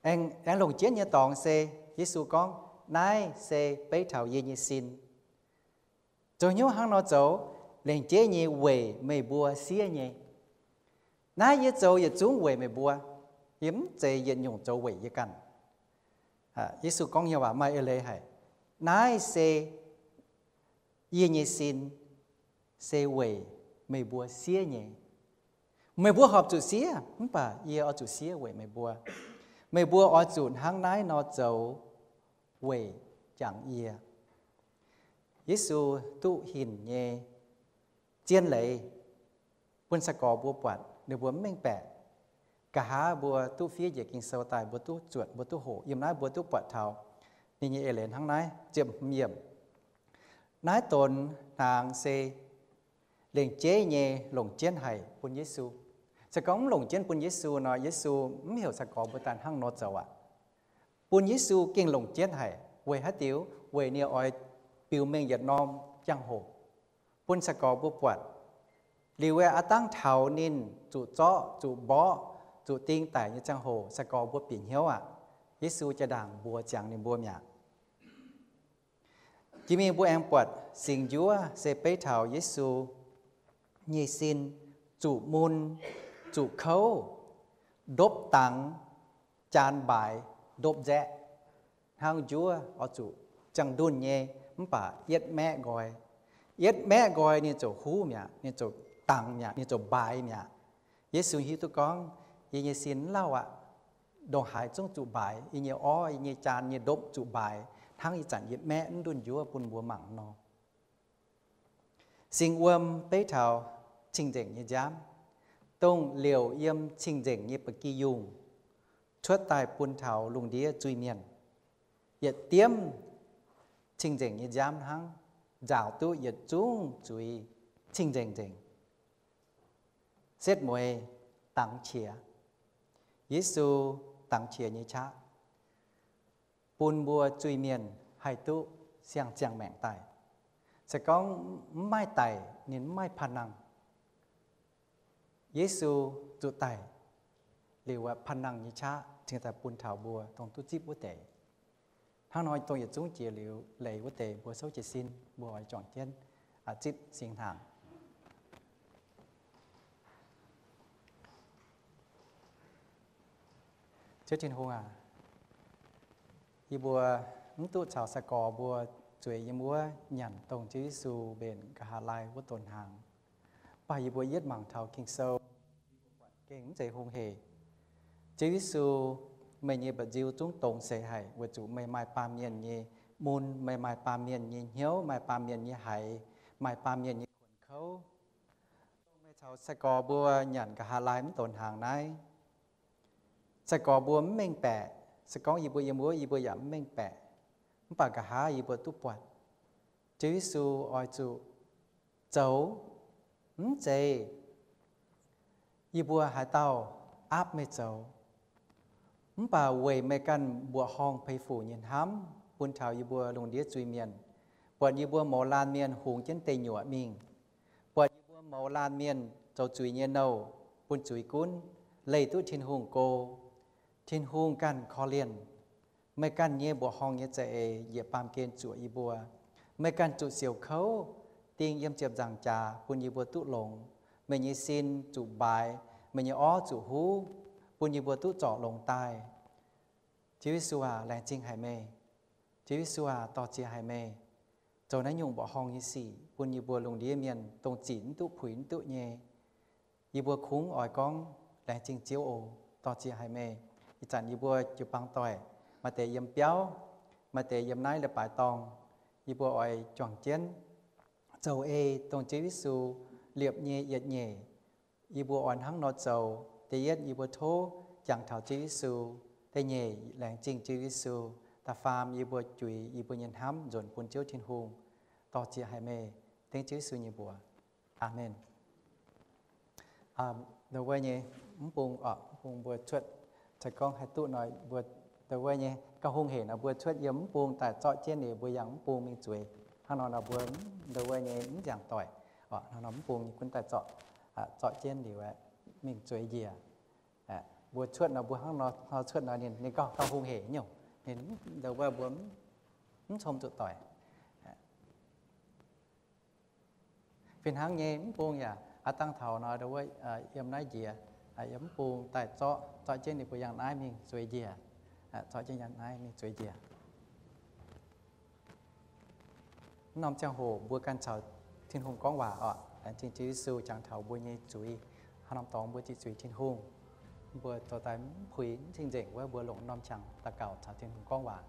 Aengx, aengx longc jienv nyei dorngx se, Yesu gorngv, naaiv se beiv taux yie nyei sin. Zoux hnyouv hnangv nor zoux, lengc jeiv nyei weic meih mbuo siev nyei. Naaiv yie zoux yietc zungv weic meih mbuo. Yie mv zeiz yietc nyungc zoux weic yie ganh. Yesu gorngv nyei waac maaih eix leiz haic. Naaiv se yie nyei sin, se weic meih mbuo siev nyei. Meih mbuo horpc zuqc siev, mv baac yie oix zuqc siev weic meih mbuo. Meih mbuo oix zuqc hnangv naaiv nor zoux weic jangx yie. Yesu duqv hinc nyei zien leiz bun sai-gorx mbuo buatc, ninh mbuo mv mengh baeqc. Nqa'haav mbuo duqv fiev njiec Ging-Sou daaih, mbuo duqv zuotc, mbuo duqv hoqc. Yiem naaiv mbuo duqv buatc taux ninh nyei eix leiz hnangv naaiv. Ziepc hmz yiemc, naaiv donx hnaangx se lengc jeiv nyei longc jienv haic bun Yesu. Se gorngv mv longc jienv bun Yesu nor, Yesu mv heuc sai-gorx mbuo daaih hnangv nor zoux aqv. Bun Yesu gengh longc jienv haic. Weic haaix diuc? Weic ninh oix biux mengh yietc norm jangx-hoc bun sai-gorx mbuo buatc. Liuz aeqv, aav dangh taux ninh zuqc zorqv, zuqc mborqv, zuqc ding daic nyei ziangh hoc, sai-gorx mbuo bieqc hnyouv aqv. Yesu jaa-ndaangc mbuox ziangx ninh mbuo mi'aqv. Jiex mingh mbuo aengx buatc singx njuov se beiv taux Yesu nyei sin zuqc mun, zuqc kouv, ndopv dangx, jaan mbaaix ndopv nzaeqv. Hnangv njuov oix zuqc ziangh ndunh nyei, mv baac yietv maeqv nqoi. Yietv maeqv nqoi ninh ziouc huv mi'aqv, ninh ziouc dangx mi'aqv, ninh ziouc mbaaix mi'aqv. Yesu hiuv duqv gorngv, yie nyei sin mv lauh aqv. Ndongc haaix zungv zuqc mbaaix, yie nyei orv, yie nyei jaan nyei ndopv zuqc mbaaix, hnangv ih zanc yie maeqv mv ndunh njuov bun mbuo mangc nor. Singx wuom beiv taux cing-nzengc nyei nziaamv, dongh liouc yiem cing-nzengc nyei ba'gi yungh cuotv daaih bun taux lungh ndiev zuiz-mienh. Yietc diemv cing-nzengc nyei nziaamv hnangv, nzaaux duqv yietc zungv zuiz cing-nzengc nzengc. Setv mueiz dangx qiex. Yesu dangx qiex nyei qaqv bun mbuo zuiz-mienh haih duqv siang-ziangh maengc daaih. Se gorngv mv maaih daic, ninh mv maaih panh nangh. Yesu zuqc daic liuz, panh nangh nyei qaqv cingx daaih bun taux mbuo dongh duqv zipv wuov deix. Hnangv nor dongh yietc zungv jiex liuz leiz wuov deix mbuo souv jiez sin, mbuo oix juangc jienv zipv singx hnaangx. Ziouv Tin-Hungh aac, yie mbuo mv duqv caux sai-gorx mbuo zueiz yiem wuov nyanc dongh Ziouv Yesu mbenc nqa'haav laai wuov donx hnaangx. Mv baac yie mbuo yietv mangc taux Ging-Sou, gengh mv zeiz hungh hec. Ziouv Yesu, meih nyei mba'nziu zungv dongz seix haic weic zuqc meih maaih baamh mienh nyei mun, meih maaih baamh mienh nyei hnyouv, maaih baamh mienh nyei haiz, maaih baamh mienh nyei kuonx kouv. Dongh meih caux sai-gorx mbuo nyanc nqa'haav laai mv donx hnaangx naaiv, sai-gorx mbuo mv mengh baeqc. Se gorngv yie mbuo yiem wuov, yie mbuo yaac mv mengh baeqc. Mv baac nqa'haav yie mbuo duqv buatc Ziouv Yesu oix zuqc zoux. Mv zeiz yie mbuo haaix dauh aapv meih zoux, mv baac weic meih ganh mbuoqc horngh peix fuc nyei hnamv bun taux yie mbuo lungh ndiev zuiz-mienh, buatc yie mbuo mouz laanh mienh hungx jienv deic nyuoqc mingh, buatc yie mbuo mouz laanh mienh zoux zuiz nyei nouh bun zuiz gunv, leih duqv Tin-Hungh go. Tin-Hungh ganh korv-lienh. Meih ganh nyei mbuoqc horngh nyei za'eix yietc baamh gen zuoqc yie mbuo. Meih ganh zuqc siouc kouv, ding yiem ziepc nzaangc jaax bun yie mbuo duqv longx. Meih nyei sin zuqc mbaaix, meih nyei orv zuqc huv, bun yie mbuo duqv zorc longx daaih. Ziouv Yesu aac, laengz zingh haic meih. Ziouv Yesu aac, dor-ziec haic meih zoux naaiv nyungc mbuoqc horngh nyei sic bun yie mbuo lungh ndiev mienh dongh zic mv duqv puix mv duqv nyei. Yie mbuo kungx oix gorngv laengz zingh Ziouv oc, dor-ziec haic meih. Ih zanc yie mbuo jiu-baang doic, maaih deix yiem biauv, maaih deix yiem naaiv leiz-baaix dorngh, yie mbuo oix juangc jienv zoux ei dongh Ziouv Yesu liepc nyei yietc nyeic. Yie mbuo oix hnangv nor zoux. Da'yietv yie mbuo tov jangx taux Ziouv Yesu. Da'nyeic laengz zingh Ziouv Yesu, da'faam yie mbuo juix yie mbuo nyei hnamv nzuonx bun Ziouv Tin-Hungh. Dor-ziec haic meih, dengv Ziouv Yesu nyei mbuox. Aamen. Ndo wuov nyei mv bung, mv bung mbuo cuotv, se gorngv haih duqv nor, mbuo ndo wuov nyei gauh hungh hec nor mbuo cuotv yiem mv bung daaih zorqv jienv liuz mbuo yangh mv bung mingh zueiz. Hnangv nor nor mbuo ndo wuov nyei mv ziangh doic, hnangv nor mv bung nyei gunv daaih zorqv, zorqv jienv liuz aeqv, mingh zueiz njiec. Mbuo cuotv nor mbuo hnangv nor cuotv nor ninh, ninh gauh, gauh hungh hec nyungc. Ninh ndo wuov mbuo mv com zuqc doic. Fih hnangv nyei mv bung yaac aav dangh taux nor ndo wuov yiem naaiv njiec, yiem mv bung daaih zorqv, zorqv jienv ninh mbuo yangh naaiv mingh zueiz njiec. Zorqv jienv yangh naaiv mingh zueiz njiec. Mv norm ziangh hoc mbuo ganh caux Tin-Hungh gorngv waac oc. Laengz zingh Ziouv Yesu jangx taux mbuo nyei zuiz. Haaix norm dorngx mbuo ziqc zuiz Tin-Hungh, mbuo dorh daaih mv puix mv cing-nzengc wuov, mbuo longc norm qangx daux gaux caux Tin-Hungh gorngv waac.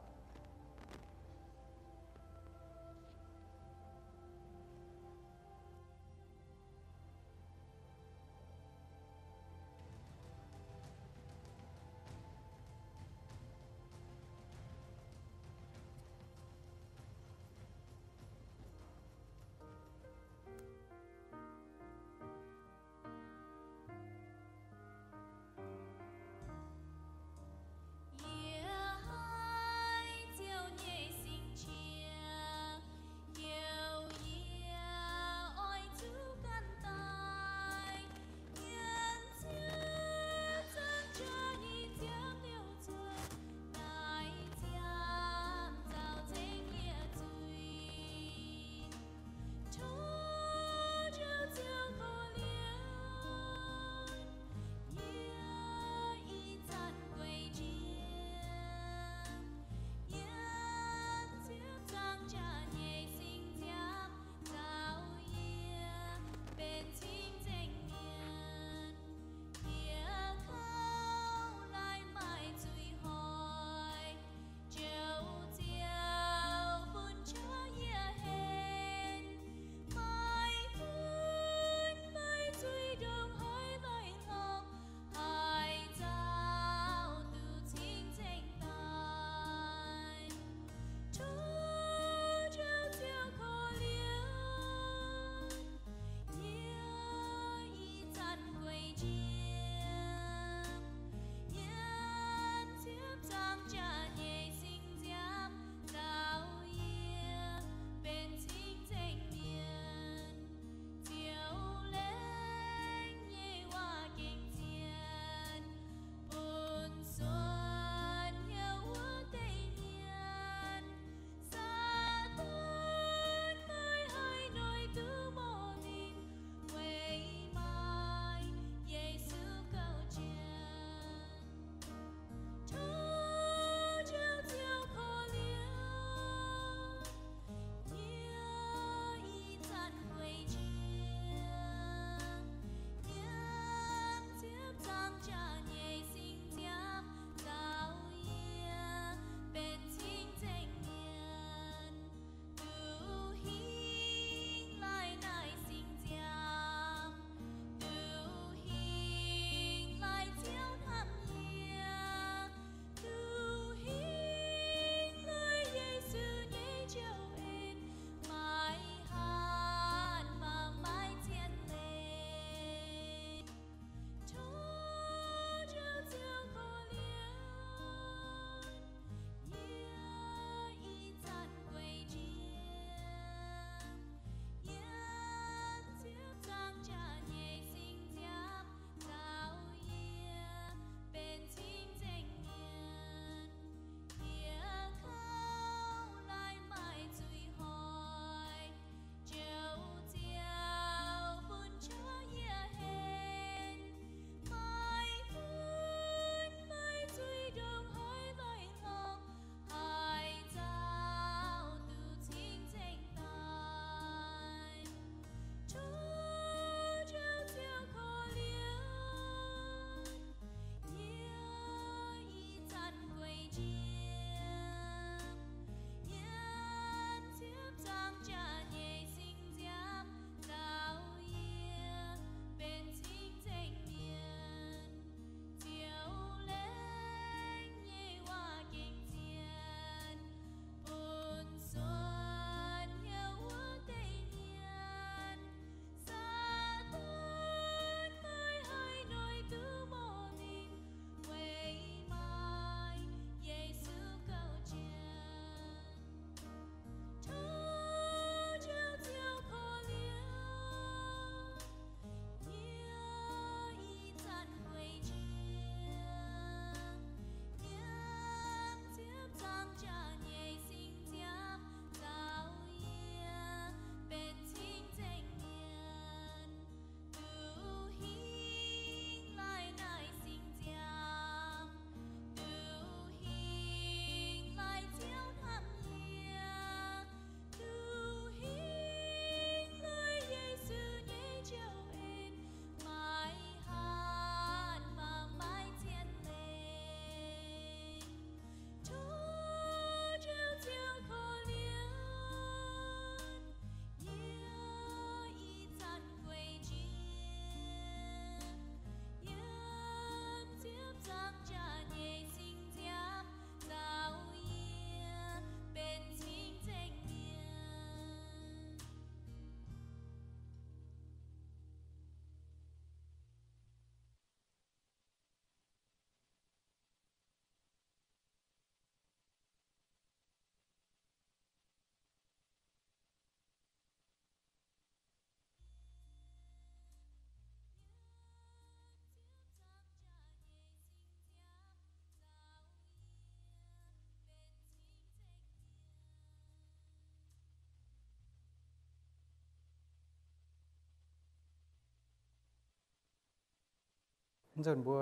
Nzunc mbuo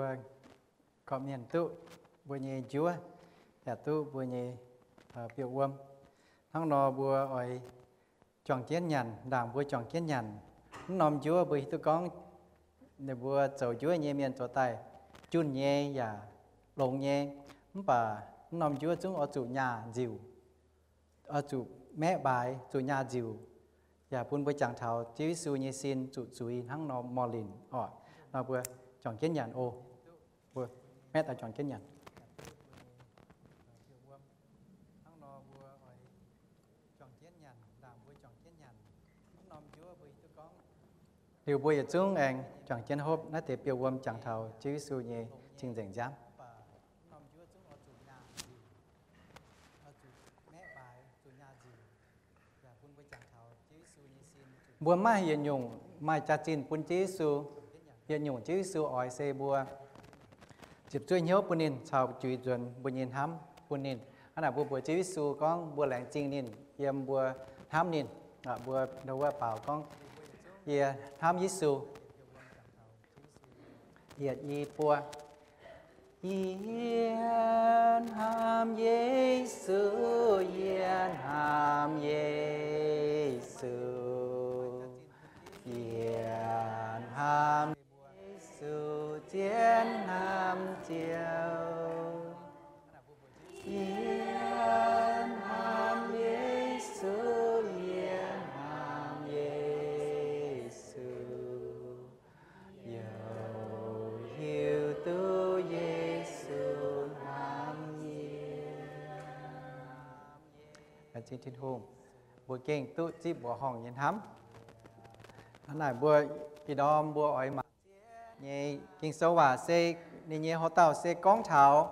gorqv-mienh duqv mbuo nyei njuov, yaac duqv mbuo nyei biouv-wuom. Hnangv nor mbuo oix juangc jienv nyanc, ndaangc mbuo juangc jienv nyanc, mv norm njuov mbuo hiuv duqv gorngv ninh mbuo zoux njuov nyei mienh zoux daaih junh nyei yaac longx nyei. Mv baac mv norm njuov zungv oix zuqc nyaah nziuc, oix zuqc maeqv mbaaix, zuqc nyaah nziuc, yaac bun mbuo jangx taux Ziouv Yesu nyei sin zuqc zuiz hnangv nor mor linc orqc. Nor mbuo juangc jienv nyanc oc. Mbuo maeqv daaih juangc jienv nyanc. Liuz mbuo yietc zungv aengx juangc jienv hopv naaiv deix biouv-wuom jangx taux Ziouv Yesu nyei cing-nzengc nziaamv. Mbuo mv maaih yietc nyungc maaih jaax-zinh bun Ziouv Yesu. Yietc nyungc Ziouv Yesu oix se mbuo ziepc zuoqv hnyouv bun ninh caux juiz nzuonx mbuo nyei hnamv bun ninh. Hnangv naaic mbuo mbuox Ziouv Yesu gorngv mbuo laengz zingh ninh yiem mbuo hnamv ninh. Mbuo ndau wuov baaux gorngv, Yie hnamv Yesu. Yietc, i, buo. Yie hnamv Yesu, yie hnamv Yesu, yie hnamv Yesu zien hnamv Ziouv. Yie hnamv Yesu, yie hnamv Yesu, youc hiuv duqv Yesu hnamv yie. Laengz zingh Tin-Hungh, mbuo gengh duqv zipv mbuoqc horngh nyei hnamv. Hnangv naaic mbuo ih ndorm mbuo oix mangc nyei Ging-Sou waac se, ninh nyei houx-dauh se gorngv taux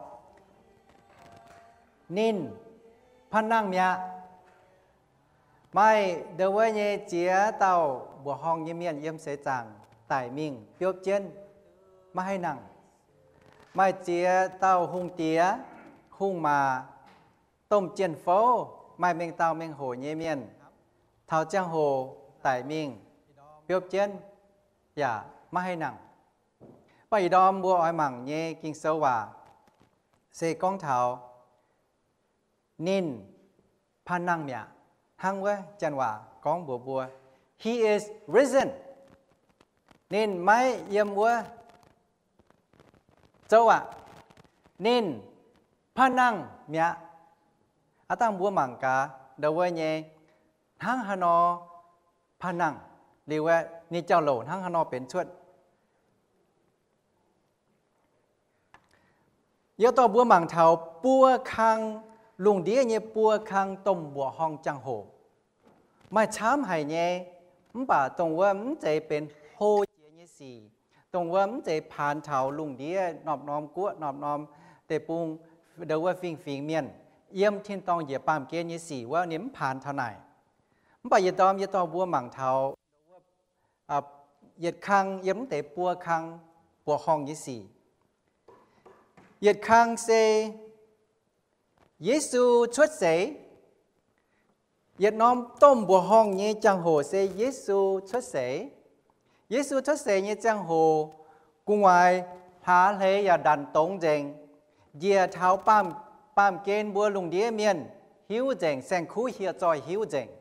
ninh panh nangh mi'aqv. Maaih ndau wuov nyei ziex dauh mbuoqc horngh nyei mienh yiem seix zaangc daic mingh biopv jienv, maiv haih nangh. Maaih ziex dauh hungh diex, hungh maac, domh jien-fouv, maaih mengh dauh mengh hoc nyei mienh, taux ziangh hoc daic mingh biopv jienv, yaac maiv haih nangh. Mv baac ih ndorm mbuo oix mangc nyei Ging-Sou waac se gorngv taux ninh panh nangh mi'aqv. Hnangv wuov janx waac gorngv mbuox mbuo, He is risen. Ninh maiv yiem wuov zouv aqv. Ninh panh nangh mi'aqv. Aav dangh mbuo mangc gaax ndau wuov nyei hnangv haaix nor panh nangh, liuz aeqv, ninh jauv-louc hnangv haaix nor benx cuotv. Yie dorh mbuo mangc taux buo kang, lungh ndiev nyei buo kang domh mbuoqc horngh jangx-hoc. Maaih camv haic nyei, mv baac dongh wuov mv zeiz benx hlo jiex nyei sic, dongh wuov mv zeiz paanx taux lungh ndiev norm-norm guoqv, norm-norm deic-bung, ndau wuov fingx-fingx mienh, yiem tin-dorngh njiec baamh gen nyei sic wuov ninh mv paanx taux naaic. Mv baac yietc ndorm yie dorh mbuo mangc taux yietc kang yiem mv deix buo kang mbuoqc horngh nyei sic. Yietc kang se Yesu cuotv seix. Yietc norm domh mbuoqc horngh nyei jangx-hoc se Yesu cuotv seix. Yesu cuotv seix nyei ziangh hoc, gu'nguaaic hlaax hleix yaac ndanc dongz nzengc, njiec taux baamh, baamh gen mbuo lungh ndiev mienh hiuv nzengc, saeng-kuv hieh zoih hiuv nzengc.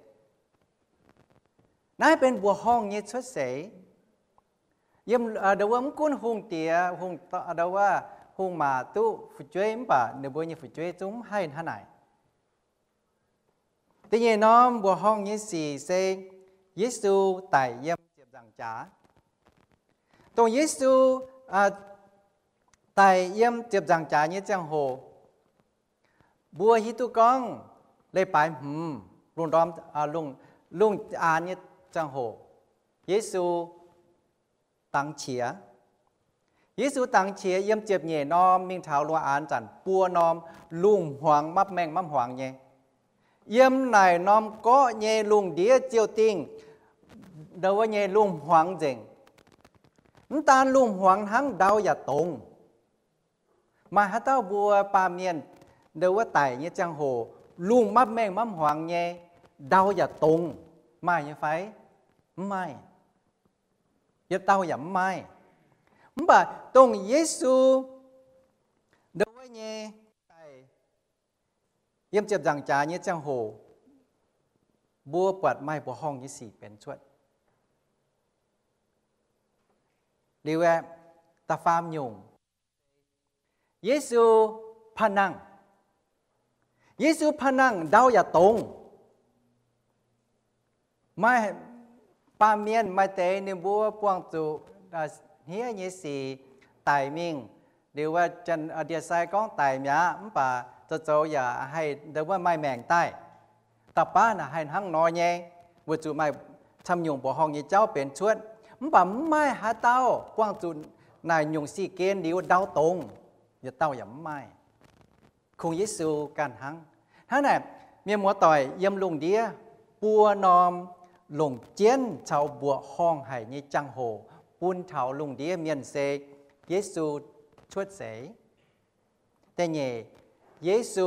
Naaiv benx mbuoqc horngh nyei cuotv seix. Yiem, ndau wuov mv gunv hungh diex, hungh, ndau wuov hungh maac duqv fu'jueiv mv baac ninh mbuo nyei fu'jueiv zungv mv haih hnangv naaic. Da'nyeic norm mbuoqc horngh nyei sic se Yesu daic yiem ziepc nzaangc jaax. Dongh Yesu daic yiem ziepc nzaangc jaax nyei ziangh hoc, mbuo hiuv duqv gorngv leiz-baaix hmz, lungh ndorm, lungh, lungh aanx nyei ziangh hoc, Yesu dangx qiex. Yesu dangx qiex yiem ziepc nyeic norm mingh taux lungh aanx zanc buo norm, lungh hmuangx mapv maengh mapv hmuangx nyei. Yiem naaic norm gorqv nyei lungh ndiev ziouh dingh, ndau wuov nyei lungh hmuangx nzengc. Mv daan lungh hmuangx hnangv, ndau yaac dongz. Maaih haaix dauh mbuo baamh mienh ndau wuov daic nyei ziangh hoc lungh mapv maengh mapv hmuangx nyei, ndau yaac dongz, maaih nyei fai? Mv maaih. Yietc dauh yaac mv maaih. Mv baac dongh Yesu ndo wuov nyei daaih yiem ziepc nzaangc jaax nyei ziangh hoc, mbuo buatc maaih mbuoqc horngh nyei sic benx cuotv. Liuz aeqv, da'faam nyungc, Yesu panh nangh. Yesu panh nangh ndau yaac dongz. Maaih baamh mienh maaih deix ninh mbuo buangh zuqc hniev nyei sic daic mingh. Liuz wuov ndie-sai gorngv daic mi'aqv, mv baac zoux zoux yaac haih ndo wuov maaih maengc daaih. Da'baav naaic haih hnangv nor nyei, weic zuqc maaih camv nyungc mbuoqc horngh nyei jauv benx cuotv. Mv baac mv maaih haaix dauh buangh zuqc naaic nyungc sic gen liuz ndau dongz, yietc dauh yaac mv maaih. Kungx Yesu ganh hnangv. Hnangv naaic, mienh muoz-doic, yiem lungh ndiev buo norm longc jienv caux mbuoqc horngh haic nyei jangx-hoc bun taux lungh ndiev mienh se Yesu cuotv seix. Da'nyeic, Yesu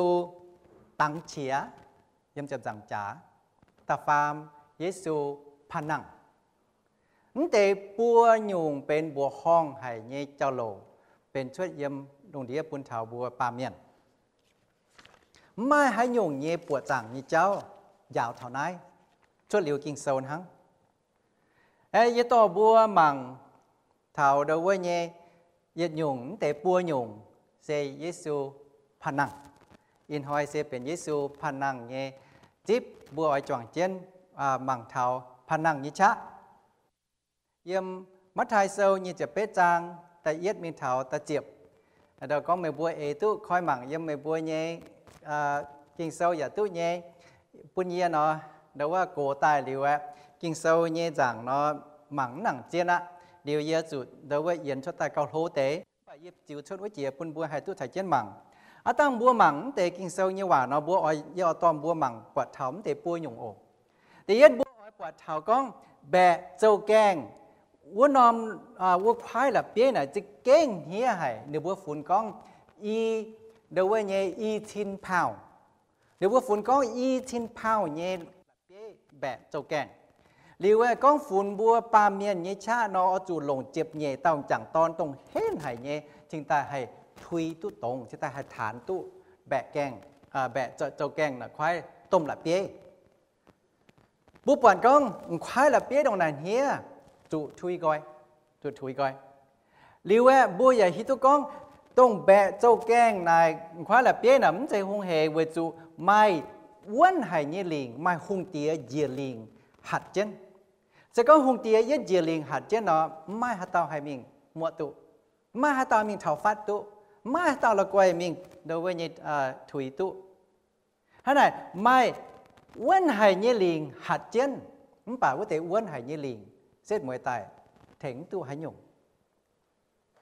dangx qiex yiem ziepc nzaangc jaax. Da'faam, Yesu panh nangh. Mv deix buo nyungc benx mbuoqc horngh haic nyei jauv-louc benx cuotv yiem lungh ndiev bun taux mbuo baamh mienh. Mv maaih haaix nyungc nyei buoqc zaangc nyei jauv njaaux taux naaiv, cuotv liuz Ging-Sou hnangv. Yie dorh mbuo mangc taux ndo wuov nyei yietc nyungc mv deix buo nyungc se Yesu panh nangh. Ih hnoi se benx Yesu panh nangh nyei zipv, mbuo oix juangc jienv mangc taux panh nangh nyei qaqv. Yiem Matv^taai Sou nyic ziepc betv zaang da'yietv mingh taux da'ziepc. Ndo gorngv meih mbuo eix duqv koi mangc yiem meih mbuo nyei Ging-Sou yaac duqv nyei. Bun yie nor, ndo wuov gox daaih liuz aeqv, Ging-Sou nyei nzaangc nor mangc mv nangc zien aqv. Liuz yie zuqc ndo wuov yienx cuotv daaih gauh hlo deix, mv baac yie ziux cuotv wuov jiex bun mbuo haih duqv caux jienv mangc. Aav dangh mbuo mangc mv deix Ging-Sou nyei waac nor, mbuo oix, yie oix dorh mbuo mangc buatc taux mv deix buo nyungc oc. Da'yietv mbuo oix buatc taux gorngv mbaeqc zouv-gaengh wuov norm, wuov kuaaiv la'bieiv naaic za'gengh hniev haic. Ninh mbuo funx gorngv i, ndo wuov nyei i cin pauh. Ninh mbuo funx gorngv i cin pauh nyei la'bieiv mbaeqc zouv-gaengh. Liuz aeqv, gorngv funx mbuo baamh mienh nyei qaqv nor, oix zuqc longc ziepc nyeic dauh m'jangc dorn dongh henv haic nyei cingx daaih haih tui duqv dongz, cingx daaih haih taanx duqv mbaeqc gaengh, mbaeqc zouv-gaengh naaic kuaaiv domh la'bieiv. Mbuo buatc gorngv m'kuaaiv la'bieiv ndongc naaic hniev, zuqc tui nqoi, zuqc tui nqoi. Liuz aeqv, mbuo yaac hiuv duqv gorngv dongh mbaeqc zouv-gaengh naaic m'kuaaiv la'bieiv naaic mv zeiz hungh heic weic zuqc maaih wuonv haic nyei lingc, maaih hungh diex njiec lingc hatc jienv. Se gorngv hungh diex yietv njiec lingc hatc jienv nor, mv maaih haaix dauh haih mingh muoqv duqv, mv maaih haaix dauh mingh taux fatv duqv, mv maaih haaix dauh la'guaih mingh ndo wuov nyei tuix duqv. Hnangv naaic, maaih wuonv haic nyei lingc hatc jienv, mv baac wuov deix wuonv haic nyei lingc setv mueiz daaih tengx mv duqv haaix nyungc.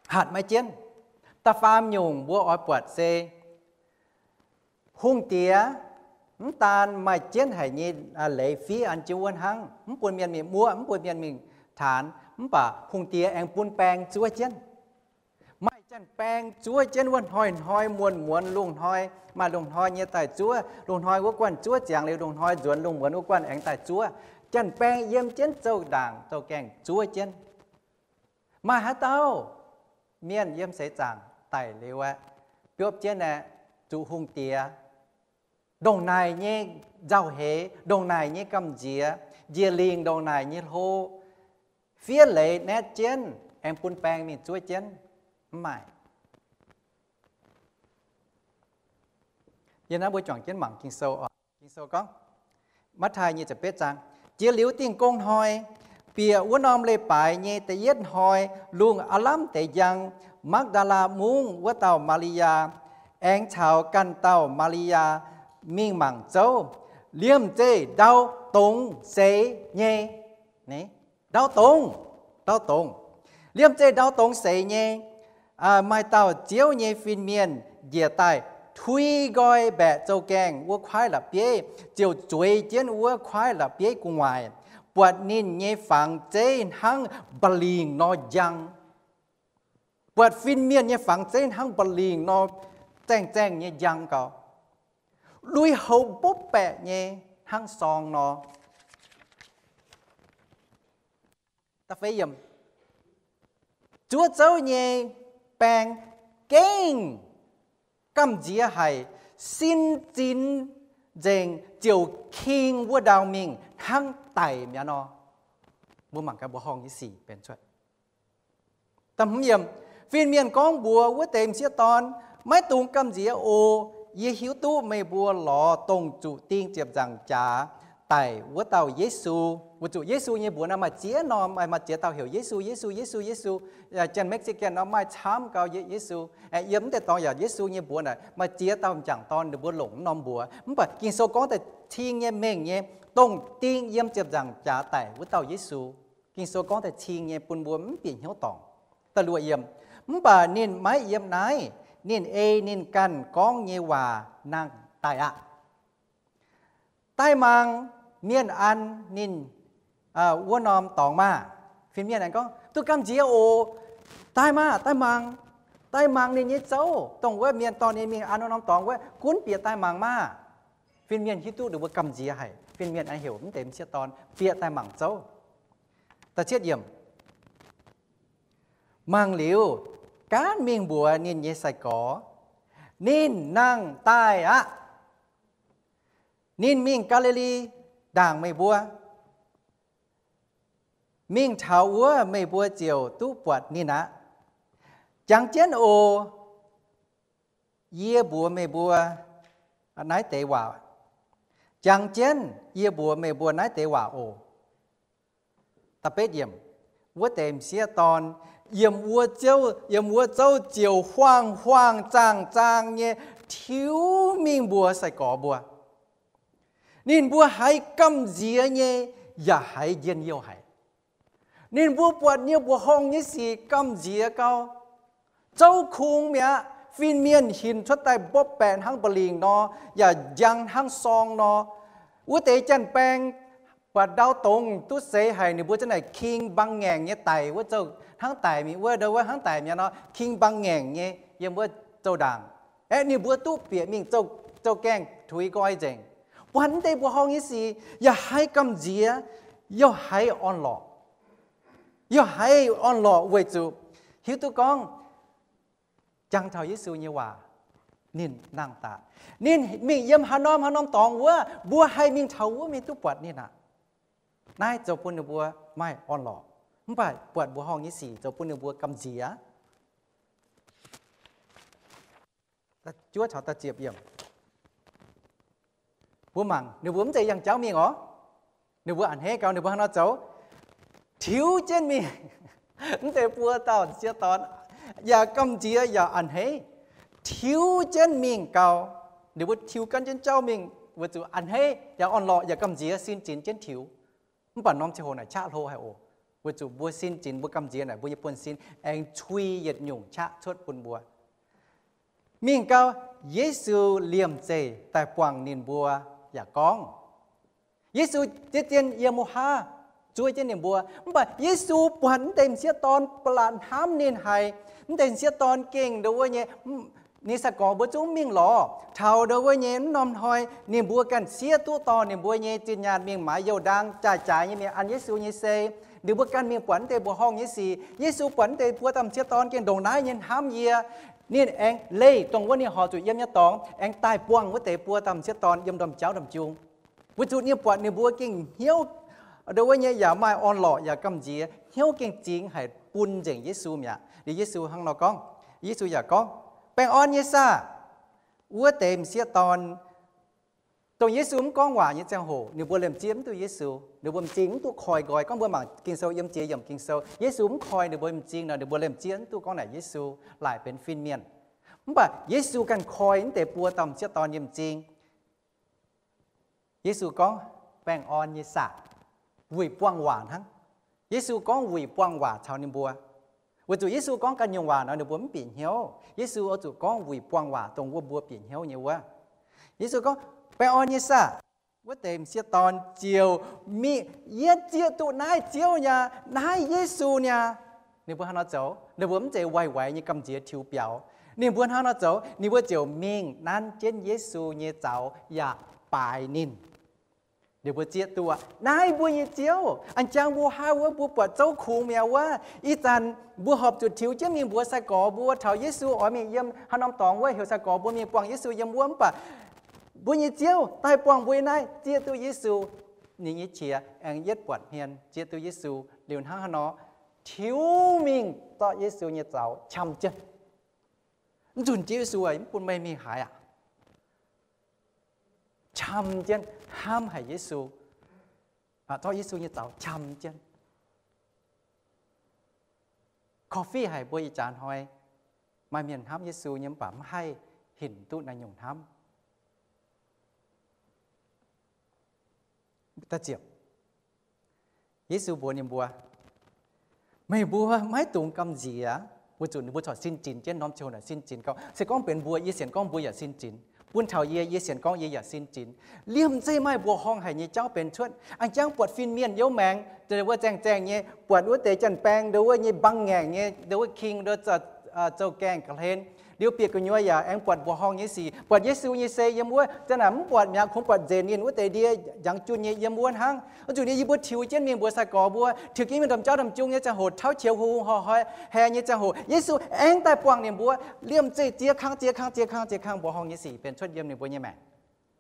Hatc maiv jienv. Da'faam nyungc mbuo oix buatc se hungh diex mv daan maaih jienv haic nyei leiz fiev an jienv wuov hnangv, mv bun mienh mingh muoqv, mv bun mienh mingh taanx, mv baac hungh diex aengx bun baeng zuov jienv. Maaih janx-baeng zuov jienv wuov hnoi-hnoi muonz-muonz lungh hnoi, maaih lungh hnoi nyei daaih zuov, lungh hnoi wuov guanh zuov ziangx liuz, lungh hnoi nzuonx lungh muonz wuov guanh aengx daaih zuov. Janx-baeng yiem jienv zouv-ndaangc zouv-gaengh zuov jienv. Maaih haaix dauh mienh yiem seix zaangc daic liuz aeqv, biopv jienv aeqv, zuqc hungh diex ndongc naaic nyei nzauh heix, ndongc naaic nyei gamh nziex, njiec lingc ndongc naaic nyei hlo, fiev leiz naetv jienv aengx bun baeng mingh zuov jienv? Mv maaih. Yie naaiv mbuo juangc jienv mangc Ging-Sou oc. Ging-Sou gorngv, Matv^taai nyic ziepc betv zaang, Jiex liuz Dingh Gong Hnoi, bieqc wuov norm leiz-baaix nyei da'yietv hnoi, lungh aav lamh deix njang, Makv^ndaa^laa Mungv wuov dauh Maa^li^yaa, aengx caux ganh dauh Maa^li^yaa mingh mangc zouv. Liemh zeih ndau dongz seix nyei. Ndau dongz, ndau dongz. Liemh zeih ndau dongz seix nyei, maaih dauh Ziouv nyei fin-mienh njiec daaih tui nqoi mbaeqc zouv-gaengh wuov kuaaiv la'bieiv, ziouc zueiz jienv wuov kuaaiv la'bieiv gu'nguaaic, buatc ninh nyei fangx zeiv hnangv mba'lingc nor njang. Buatc fin-mienh nyei fangx zeiv hnangv mba'lingc nor zaengh zaengh nyei njang gau. Lui-houx mbopv baeqc nyei hnangv sorng nor. Da'feix yiemc. zuov zouv nyei baeng gengh gamh nziex haic, sin zinx nzengc ziouc king wuov ndau mingh hnangv daic mi'aqv nor. Mbuo mangc gaax mbuoqc horngh nyei sic benx cuotv. Fin-mienh gorngv mbuox wuov deix m'sieqv dorn, maiv dungx gamh nziex oc. Yie hiuv duqv meih mbuo lorz dongh zuqc ding ziepc nzaangc jaax daic wuov dauh Yesu. Weic zuqc Yesu nyei mbuox naaiv maaih ziex norm, maaih ziex dauh heuc Yesu, Yesu, Yesu, Yesu. Janx-Mexican nor maaih camv gau Yesu. Yiem mv deix dorngx yaac Yesu nyei mbuox naaic maaih ziex dauh m'jangc dorn ninh mbuo longc mv norm mbuox. Mv baac Ging-Sou gorngv daaih cing nyei mengh nyei, dongh ding yiem ziepc nzaangc jaax daic wuov dauh Yesu. Ging-Sou gorngv daaih cing nyei bun mbuo mv bieqc hnyouv dorngc. Da'luoqc yiemc, mv baac ninh maiv yiem naaiv. Ninh ei ninh ganh gorngv nyei waac nangh daaih aqv. Daaih mangc mienh an ninh wuov norm dorngx maah! Fin-mienh aengx gorngv, duqv gamh nziex oc. Daaih maah, daaih mangc, daaih mangc ninh nyei zouv, dongh wuov mienh dorh ninh mingh an wuov norm dorngx wuov, gunv bieqc daaih mangc maah! Fin-mienh hiuv duqv ninh mbuo gamh nziex haic. Fin-mienh aengx heuc mv deix m'sieqv dorn bieqc daaih mangc zouv. Mangc liuz, gaanv mingh mbuox ninh nyei sai-gorx, ninh nangh daaih aqv. Ninh mingh Gaa^li^li Ndaangc meih mbuo. Mingh taux wuov meih mbuo ziouc duqv buatc ninh aqv. Jangx jienv oc. Yie mbuox meih mbuo naaiv deix waac. Jangx jienv yie mbuox meih mbuo naaiv deix waac oc. Wuov deix m'sieqv dorn yiem wuov zouv, yiem wuov zouv ziouc huaang-huaang zaang-zaang nyei tiux mingh mbuox sai-gorx mbuo. Ninh mbuo haiz gamh nziex nyei yaac haiz njien-youh haic. Ninh mbuo buatc nyei mbuoqc horngh nyei sic gamh nziex gau. Zouv kungx mi'aqv. Fin-mienh hinc cuotv daaih mbopv baeqc hnangv mba'lingc nor, yaac njang hnangv sorng nor. Wuov deix janx-baeng buatc ndau dongz duqv seix haic, ninh mbuo zanc naaic king mbang ngaengc nyei daic wuov, zouv hnangv daic mi'aqv wuov, ndau wuov hnangv daic mi'aqv nor, king mbang ngaengc nyei yiem wuov zouv ndaangc. Aeqv, ninh mbuo duqv bieqc mingh zouv gaengh tuix nqoi nzengc. Buatc mv deix mbuoqc horngh nyei sic yaac haiz gamh nziex, yaac haiz orn-lorqc. Yaac haiz orn-lorqc weic zuqc hiuv duqv gorngv jangx taux Yesu nyei waac, ninh nangh daaih. Ninh mingh yiem haaix norm haaix norm dorngx wuov, mbuo haih mingh taux wuov mingh duqv buatc ninh aqv. Naaiv zoux bun ninh mbuo maaih orn-lorqc. Mv baac buatc mbuoqc horngh nyei sic zoux bun ninh mbuo gamh nziex. Mbuo mangc ninh mbuo mv zeiz yangh jauv mingh orqc. Ninh mbuo a'hneiv gau, ninh mbuo hnangv nor zoux, tiux jienv mingh. Mv deix buo dauh m'sieqv dorn yaac gamh nziex yaac a'hneiv, tiux jienv mingh gau. Ninh mbuo tiux gan jienv jauv mingh weic zuqc a'hneiv yaac orn-lorqc yaac gamh nziex sin zinx jienv tiux. Mv baac norm ziangh hoc naaic qaqv hlo haic oc. Weic zuqc mbuo sin zinx mbuo gamh nziex naaic mbuo nyei buonv-sin aengx cui yietc nyungc qaqv cuotv bun mbuo. Mingh gau, Yesu liemh zeih daaih buangh ninh mbuo yaac gorngv, Yesu zien-zien yiem wuov haav zuov jienv ninh mbuo. Mv baac Yesu buatc mv deix m'sieqv dorn ba'laqc hnamv ninh haic. Mv deix m'sieqv dorn gengh ndo wuov nyei, ninh sai-gorx mbuo zungv mingh lorz. Taux ndo wuov nyei mv norm hnoi ninh mbuo ganh siev duqv dorh ninh mbuo nyei zinh nyaanh mingh maaiz youh ndaang jaaix-jaaix nyei mingh an Yesu nyei sei. Ninh mbuo ganh mingh buatc mv deix mbuoqc horngh nyei sic. Yesu buatc mv deix buo dauh m'sieqv dorn gengh ndongc naaiv nyei hnamv yie. Ninh aengx leih dongh wuov ninh horpc zuqc yiem nyei dorngx aengx daaih buangh wuov deix buo dauh m'sieqv dorn yiem ndorm jauv ndorm jung. Weic zuqc ninh buatc ninh mbuo gengh hnyouv ndo wuov nyei yaac maaih orn-lorqc yaac gamh nziex, hnyouv gengh zingx haic bun nzengc Yesu mi'aqv. Liuz Yesu hnangv nor gorngv, Yesu yaac gorngv, Baengh orn nyei saah! Wuov deix m'sieqv dorn, dongh Yesu mv gorngv waac nyei ziangh hoc ninh mbuo liemh zieqv mv duqv Yesu. Ninh mbuo m'zing mv duqv koi nqoi. Gorngv mbuo mangc Ging-Sou yiem ziex yiemc Ging-Sou, Yesu mv koi ninh mbuo m'zing nor, ninh mbuo liemh zieqv mv duqv gorngv naaic Yesu, laaic benx fin-mienh. Mv baac Yesu ganh koi mv deix buo dauh m'sieqv dorn yiem m'zing. Yesu gorngv, Baengh orn nyei saah! Wuic buangh waac hnangv. Yesu gorngv wuic buangh waac caux ninh mbuo. Weic zuqc Yesu gorngv ganh nyungc waac nor ninh mbuo mv bieqc hnyouv. Yesu oix zuqc gorngv wuic buangh waac dongh wuov mbuo bieqc hnyouv nyei wuov. Yesu gorngv, Baengh orn nyei saah! Wuov deix m'sieqv dorn ziouc mingh, Yie zieqv duqv naaiv Ziouv niaa, naaiv Yesu niaa. Ninh mbuo hnangv nor zoux, ninh mbuo mv zeiz waix waix nyei gamh nziex tiux biaux. Ninh mbuo hnangv nor zoux, ninh mbuo ziouc mingh nanv jienv Yesu nyei zaux yaac baaix ninh. Ninh mbuo zieqv duqv, naaiv mbuo nyei Ziouv. A'jangv mbuo haaix wuov mbuo buatc zouv kungx mi'aqv wuov, ih zanc mbuo horpc zuqc tiux jienv mingh mbuox sai-gorx mbuo taux Yesu oix mingh yiem haaix norm dorngx wuov, heuc sai-gorx mbuo mingh buangh Yesu yiem wuov. Mv baac mbuo nyei Ziouv daaih buangh mbuo naaiv, zieqv duqv Yesu. Ninh nyei qiex aengx yietv buatc hmien, zieqv duqv Yesu. Liuz hnangv haaix nor, tiux mingh zorqv Yesu nyei zaux qam jienv. Mv nzunc Ziouv Yesu, mv bun meih mingh haaix aqv. Qam jienv hnamv haic Yesu, zorqv Yesu nyei zaux qam jienv. Korv-fiqv haic mbuo ih jaax hnoi maaih mienh hnamv Yesu nyei mv baac mv haih hinc duqv naaiv nyungc hnamv. Yesu mbuox ninh mbuo, meih mbuo maiv dungx gamh nziex. Weic zuqc ninh mbuo corc sin zinx jienv norm ziangh hoc naaic sin zinx gauh. Se gorngv benx mbuo, yie sienx gorngv mbuo yaac sin zinx. Bun taux yie, yie sienx gorngv yie yaac sin zinx. Liemh zeih maaih mbuoqc horngh haic nyei jauv benx cuotv. A'jangv buatc fin-mienh youv maengx, wuov zaengh zaengh nyei, buatc wuov deix janx-baeng, ndo wuov nyei mbang ngaengc nyei, ndo wuov king, ndo zoux gaengh ga'hlen. Liuz bieqc gu'nyuoz yaac aengx buatc mbuoqc horngh nyei sic, buatc Yesu nyei sei yiem wuov. Zanc naaic mv buatc mi'aqv, kungx buatc nzenc ninh wuov deix ndie, njangx junh nyei yiem wuov hnangv. Oix zuqc ninh, yie mbuo tiux jienv mingh mbuox sai-gorx mbuo, tiux jienv mingh ndorm jauv ndorm jung nyei ziangh hoc, tauv qiex hung hung hnoi-hnoi haic nyei ziangh hoc, Yesu aengx daaih buangh ninh mbuo. Liemh zeih ziex kang, ziex kang, ziex kang, ziex kang mbuoqc horngh nyei sic benx cuotv yiem ninh mbuo nyei maengc.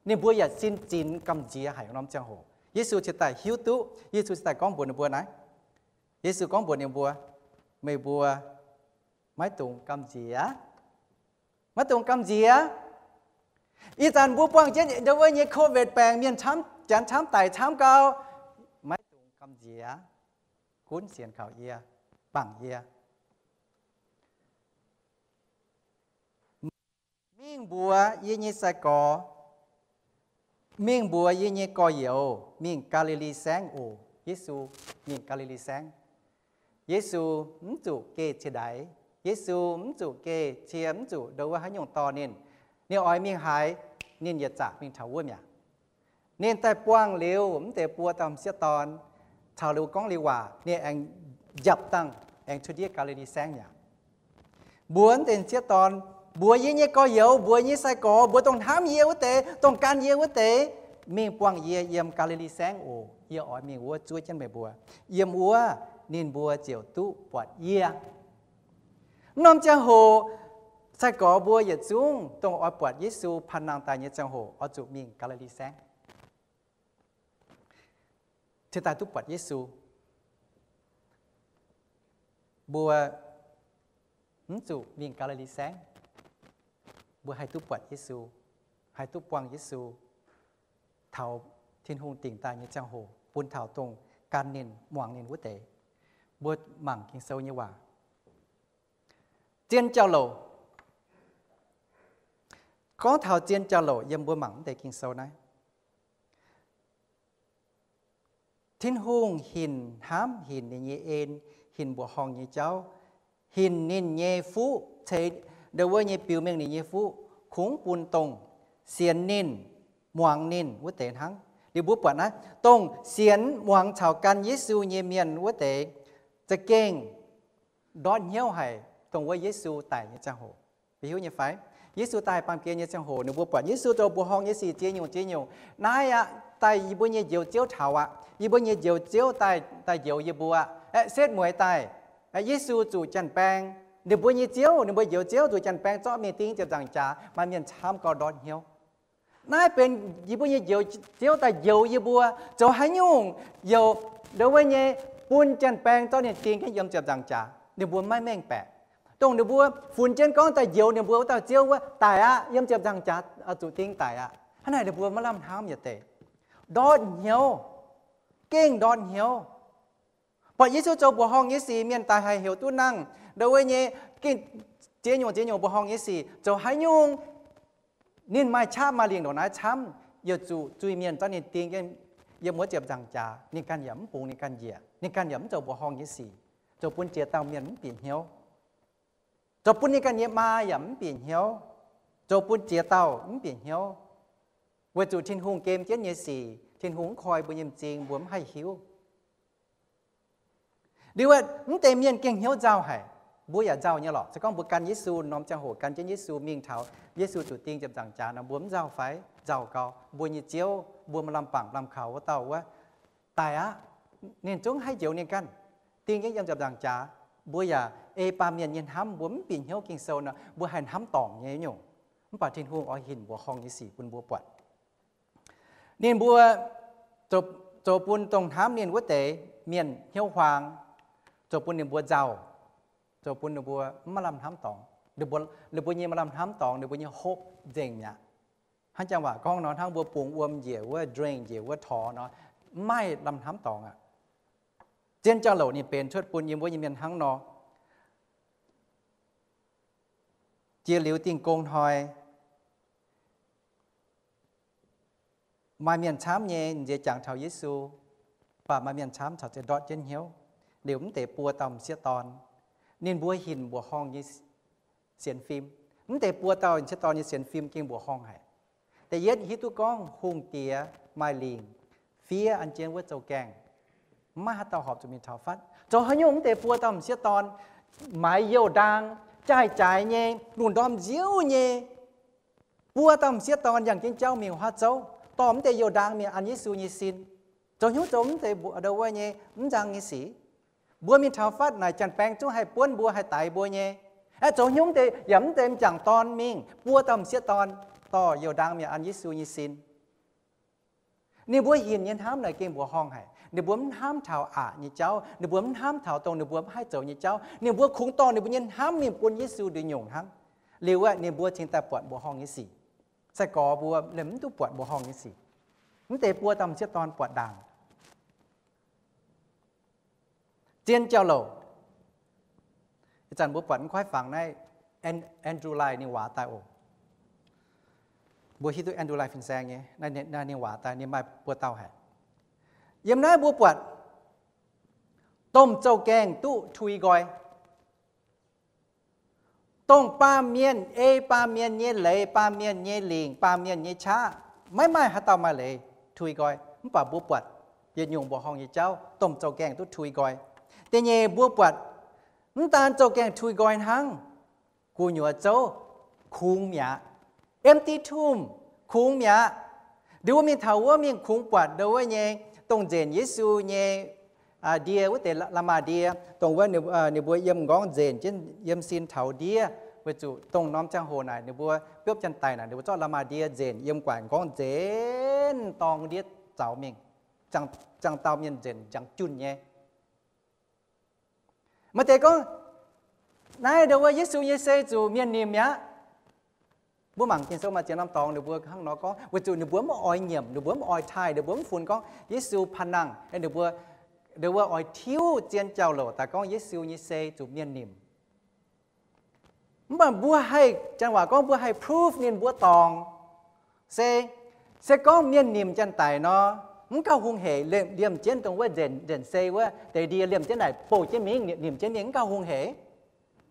Ninh mbuo yaac sin zinx gamh nziex haic norm ziangh hoc. Yesu cingx daaih hiuv duqv, Yesu cingx daaih gorngv mbuox ninh mbuo naaiv. Yesu gorngv mbuox ninh mbuo, meih mbuo maiv dungx gamh nziex. Maiv dungx gamh nziex. Ih zanc mbuo buangh jienv ndo wuov nyei covid baengc, mienh camv, janx camv, daic camv gau. Maiv dungx gamh nziex. Gunv sienx kaux yie, bangc yie. Mingh mbuox yie nyei sai-gorx, mingh mbuox yie nyei gorx-youz mingh Gaa^li^li Saengv oc. Yesu mingh Gaa^li^li Saengv. Yesu mv zuqc geh cie-ndaix. Yesu mv zuqc geh cie, mv zuqc ndo wuov haaix nyungc dorh ninh. Ninh oix mingh haaix, ninh yietc zaqc mingh taux wuov mi'aqv. Ninh daaih buangh liuz mv deix buo dauh m'sieqv dorn, caux liuz gorngv liuz waac, ninh aengx njapc dangh aengx cuotv ndiev Gaa^li^li Saengv mi'aqv. Mbuox mv deix m'sieqv dorn, mbuox yie nyei gorx-youz, mbuox nyei sai-gorx, mbuox dongh hnamv yie wuov deix, dongh gan yie wuov deix, mingh buangh yie yiem Gaa^li^li Saengv oc. Yie oix mingh wuov zuov jienv meih mbuo. Yiem wuov ninh mbuo ziouc duqv buatc yie. Mv norm ziangh hoc, sai-gorx mbuo yietc zungv dongh oix buatc Yesu panh nangh daaih nyei ziangh hoc oix zuqc mingh Gaa^li^li Saengv cingx daaih duqv buatc Yesu. Mbuo mv zuqc mingh Gaa^li^li Saengv, mbuo haih duqv buatc Yesu, haih duqv buangh Yesu taux Tin-Hungh dingc daaih nyei ziangh hoc, bun taux dongh gan ninh, muangx ninh wuov deix. Mbuo mangc Ging-Sou nyei waac. Zien jauv-louc. Gorngv taux zien jauv-louc yiem mbuo mangc mv deix Ging-Sou naaiv, Tin-Hungh hinc hnamv, hinc ninh nyei en, hinc mbuoqc horngh nyei jauv, hinc ninh nyei fuqv ceix ndo wuov nyei biux mengh ninh nyei fuqv kungx bun dongh sienx ninh, muangx ninh wuov deix hnangv. Liuz mbuo buatc naaiv, dongh sienx muangx caux gan Yesu nyei mienh wuov deix za'gengh ndortv hnyouv haic dongh wuov Yesu daic nyei ziangh hoc. Mbuo hiuv nyei fai? Yesu daaih baamh gen nyei ziangh hoc, ninh mbuo buatc Yesu zoux mbuoqc horngh nyei sic ziex nyungc ziex nyungc. Naaiv aqv, daaih yie mbuo nyei Njoux Ziouv taux aqv. Yie mbuo nyei Njoux Ziouv daaih, daaih njoux yie mbuo aqv. Aeqv, setv mueiz daaih, Yesu zuqc janx-baeng, ninh mbuo nyei Ziouv, ninh mbuo Njoux Ziouv zuqc janx-baeng zorqv mingh ding ziepc nzaangc jaax, maaih mienh camv gau ndortv hnyouv. Naaiv benx yie mbuo nyei Njoux Ziouv daaih njoux yie mbuo zoux haaix nyungc, youc ndo wuov nyei bun janx-baeng zorqv ninh ding jienv yiem ziepc nzaangc jaax, ninh mbuo maiv mengh baeqc. Dongh ninh mbuo funx jienv gorngv daaih njoux ninh mbuo wuov dauh Ziouv wuov daic aqv, yiem ziepc nzaangc jaax zuqc ding daic aqv. Hnangv naaic ninh mbuo maiv lamh hnamv yietc deix, ndortv hnyouv, gengh ndortv hnyouv. Buatc Yesu zoux mbuoqc horngh nyei sic, mienh daic haih heuc duqv nangh, ndo wuov nyei gengh ziex nyungc ziex nyungc mbuoqc horngh nyei sic zoux haaix nyungc, ninh maaih qaqv maaih lingc ndongc naaiv camv, yaac zuqc zuiz-mienh zorqv ninh ding yiem wuov ziepc nzaangc jaax, ninh ganh yaac mv bungx ninh ganh njiec, ninh ganh yaac mv zoux mbuoqc horngh nyei sic, zoux bun jiex dauh mienh mv bieqc hnyouv, zoux bun ninh ganh nyei maa yaac mv bieqc hnyouv, zoux bun jiex dauh mv bieqc hnyouv. Weic zuqc Tin-Hungh gem jienv nyei sic, Tin-Hungh mv koi mbuo nyei m'zing, mbuo mv haih hiuv. Liuz mv deix mienh gengh hnyouv nzauh haic. Mbuo yaac nzauh nyei lorqc. Se gorngv mbuo gan Yesu norm ziangh hoc, gan jienv Yesu mingh taux Yesu zuqc ding ziepc nzaangc jaax nor, mbuo mv nzauh fai? Nzauh gau. Mbuo nyei Ziouv, mbuo maaih lamh bangc lamh kaux wuov dauh wuov, daic aqv. Ninh zungv haih njoux ninh ganh, ding jienv yiem ziepc nzaangc jaax. Mbuo yaac ei baamh mienh nyei hnamv, mbuo mv bieqc hnyouv Ging-Sou nor, mbuo haih hnamv dorngc nyei nyungc. Mv baac Tin-Hungh oix hinc mbuoqc horngh nyei sic bun mbuo buatc. Ninh mbuo zoux bun dongh hnamv ninh wuov deix mienh hnyouv huaang, zoux bun ninh mbuo nzauh, zoux bun ninh mbuo mv maaih lamh hnamv dorngx. Ninh mbuo nyei maaih lamh hnamv dorngx, ninh mbuo nyei hope nzengc mi'aqv. Hnangv janx waac gorngv nor, hnangv mbuo bungx wuom njiec wuov, drain njiec wuov torx nor, mv maaih lamh hnamv dorngx aqv. Zien jauv-louc ninh benx cuotv bun yiem wuov nyei mienh hnangv nor. Jiex liuz Dingh Gong Hnoi, maaih mienh camv nyei nziex jangx taux Yesu, mv baac maaih mienh camv caux ziex ndortv jienv hnyouv. Liuz mv deix buo dauh m'sieqv dorn, ninh mbuo hinc mbuoqc horngh nyei sienx fim. Mv deix buo dauh m'sieqv dorn nyei sienx fim gengh mbuoqc horngh haic. Da'yietv hiuv duqv gorngv hungh diex maaih lingc fiev an jienv wuov zouv-gaengh, mv maaih haaix dauh horpc zuqc mingh taux fatv. Zoux haaix nyungc mv deix buo dauh m'sieqv dorn maaiz youh ndaang, jaaix-jaaix nyei, lungh ndorm nziouv nyei, buo dauh m'sieqv dorn yangh jienv jauv mingh wuov zouv, dorh mv deix youh ndaang mingh an Yesu nyei sin? Zoux haaix nyungc zoux mv deix ndo wuov nyei mv nzang nyei sic? Mbuo mingh taux fatv naaic, janx-baeng zungv haih buonv mbuo, haih daix mbuo nyei. Aeqv, zoux haaix nyungc mv deix yaac mv deix m'jangc dorn mingh, buo dauh m'sieqv dorn dorh youh ndaang mingh an Yesu nyei sin? Ninh mbuo hinc nyei hnamv naaic gengh mbuoqc horngh haic. Ninh mbuo mv hnamv taux aqc nyei jauv. Ninh mbuo mv hnamv taux dongh ninh mbuo mv haih zoux nyei jauv. Ninh mbuo kungx dorh ninh mbuo nyei hnamv mingh bun Yesu nduqc nyungc hnangv. Liuz aeqv, ninh mbuo cingx daaih buatc mbuoqc horngh nyei sic. Sai-gorx mbuo liemh mv duqv buatc mbuoqc horngh nyei sic. Mv deix buo dauh m'sieqv dorn buatc ndaangc. Zien jauv-louc. Ih zanc mbuo buatc mv kuaaiv fangx naaiv, Andrew Lai ninh waac daaih oc. Mbuo hiuv duqv Andrew Lai fin-saeng nyei, naaiv ninh waac daaih, ninh maaih buo dauh haic. Yiem naaiv mbuo buatc domh zouv-gaengh duqv tui nqoi. Dongh baamh mienh ei baamh mienh nyei leiz, baamh mienh nyei lingc, baamh mienh nyei qaqv, maiv maaih haaix dauh maaih leiz tui nqoi. Mv baac mbuo buatc yietc nyungc mbuoqc horngh nyei jauv, domh zouv-gaengh duqv tui nqoi. Da'nyeic mbuo buatc mv daan zouv-gaengh tui nqoi hnangv, gu'nyuoz zouv kungx mi'aqv. Empty tomb, kungx mi'aqv. Nduov mingh taux wuov mingh kungx buatc ndo wuov nyei, dongh nzenc Yesu nyei ndie wuov deix la'maah ndie, dongh wuov ninh mbuo yiem m'nqorngv nzenc jienv yiem sin taux ndiev, weic zuqc dongh norm ziangh hoc naaic ninh mbuo biopv janx-daic naaic ninh mbuo zorqv la'maah ndie nzenc yiem gu'nguaaic m'nqorngv nzenc dorng ndiev zaux mingh, ziangh dauh mienh nzenc jangx junh nyei. Maaih deix gorngv, naaiv ndo wuov Yesu nyei sei zuqc mienh nimc mi'aqv. Mbuo mangc Ging-Sou maaih ziex norm dorngx ninh mbuo hnangv nor gorngv, weic zuqc ninh mbuo mv oix nyiemc, ninh mbuo mv oix taaih, ninh mbuo mv funx gorngv Yesu panh nangh, ninh mbuo ndo wuov oix tiuv zien jauv-louc daaih gorngv Yesu nyei sei zuqc mienh nimc. Mv baac mbuo haih, janx waac gorngv mbuo haih proof ninh mbuo dorngc. Se, se gorngv mienh nimc janx-daic nor, mv gauh hungh heic, liemh jienv dongh wuov nzenc, nzenc sei wuov deix ndie liemh jienv naaic bouh jienv mingh, nimc jienv mingh mv gauh hungh heic.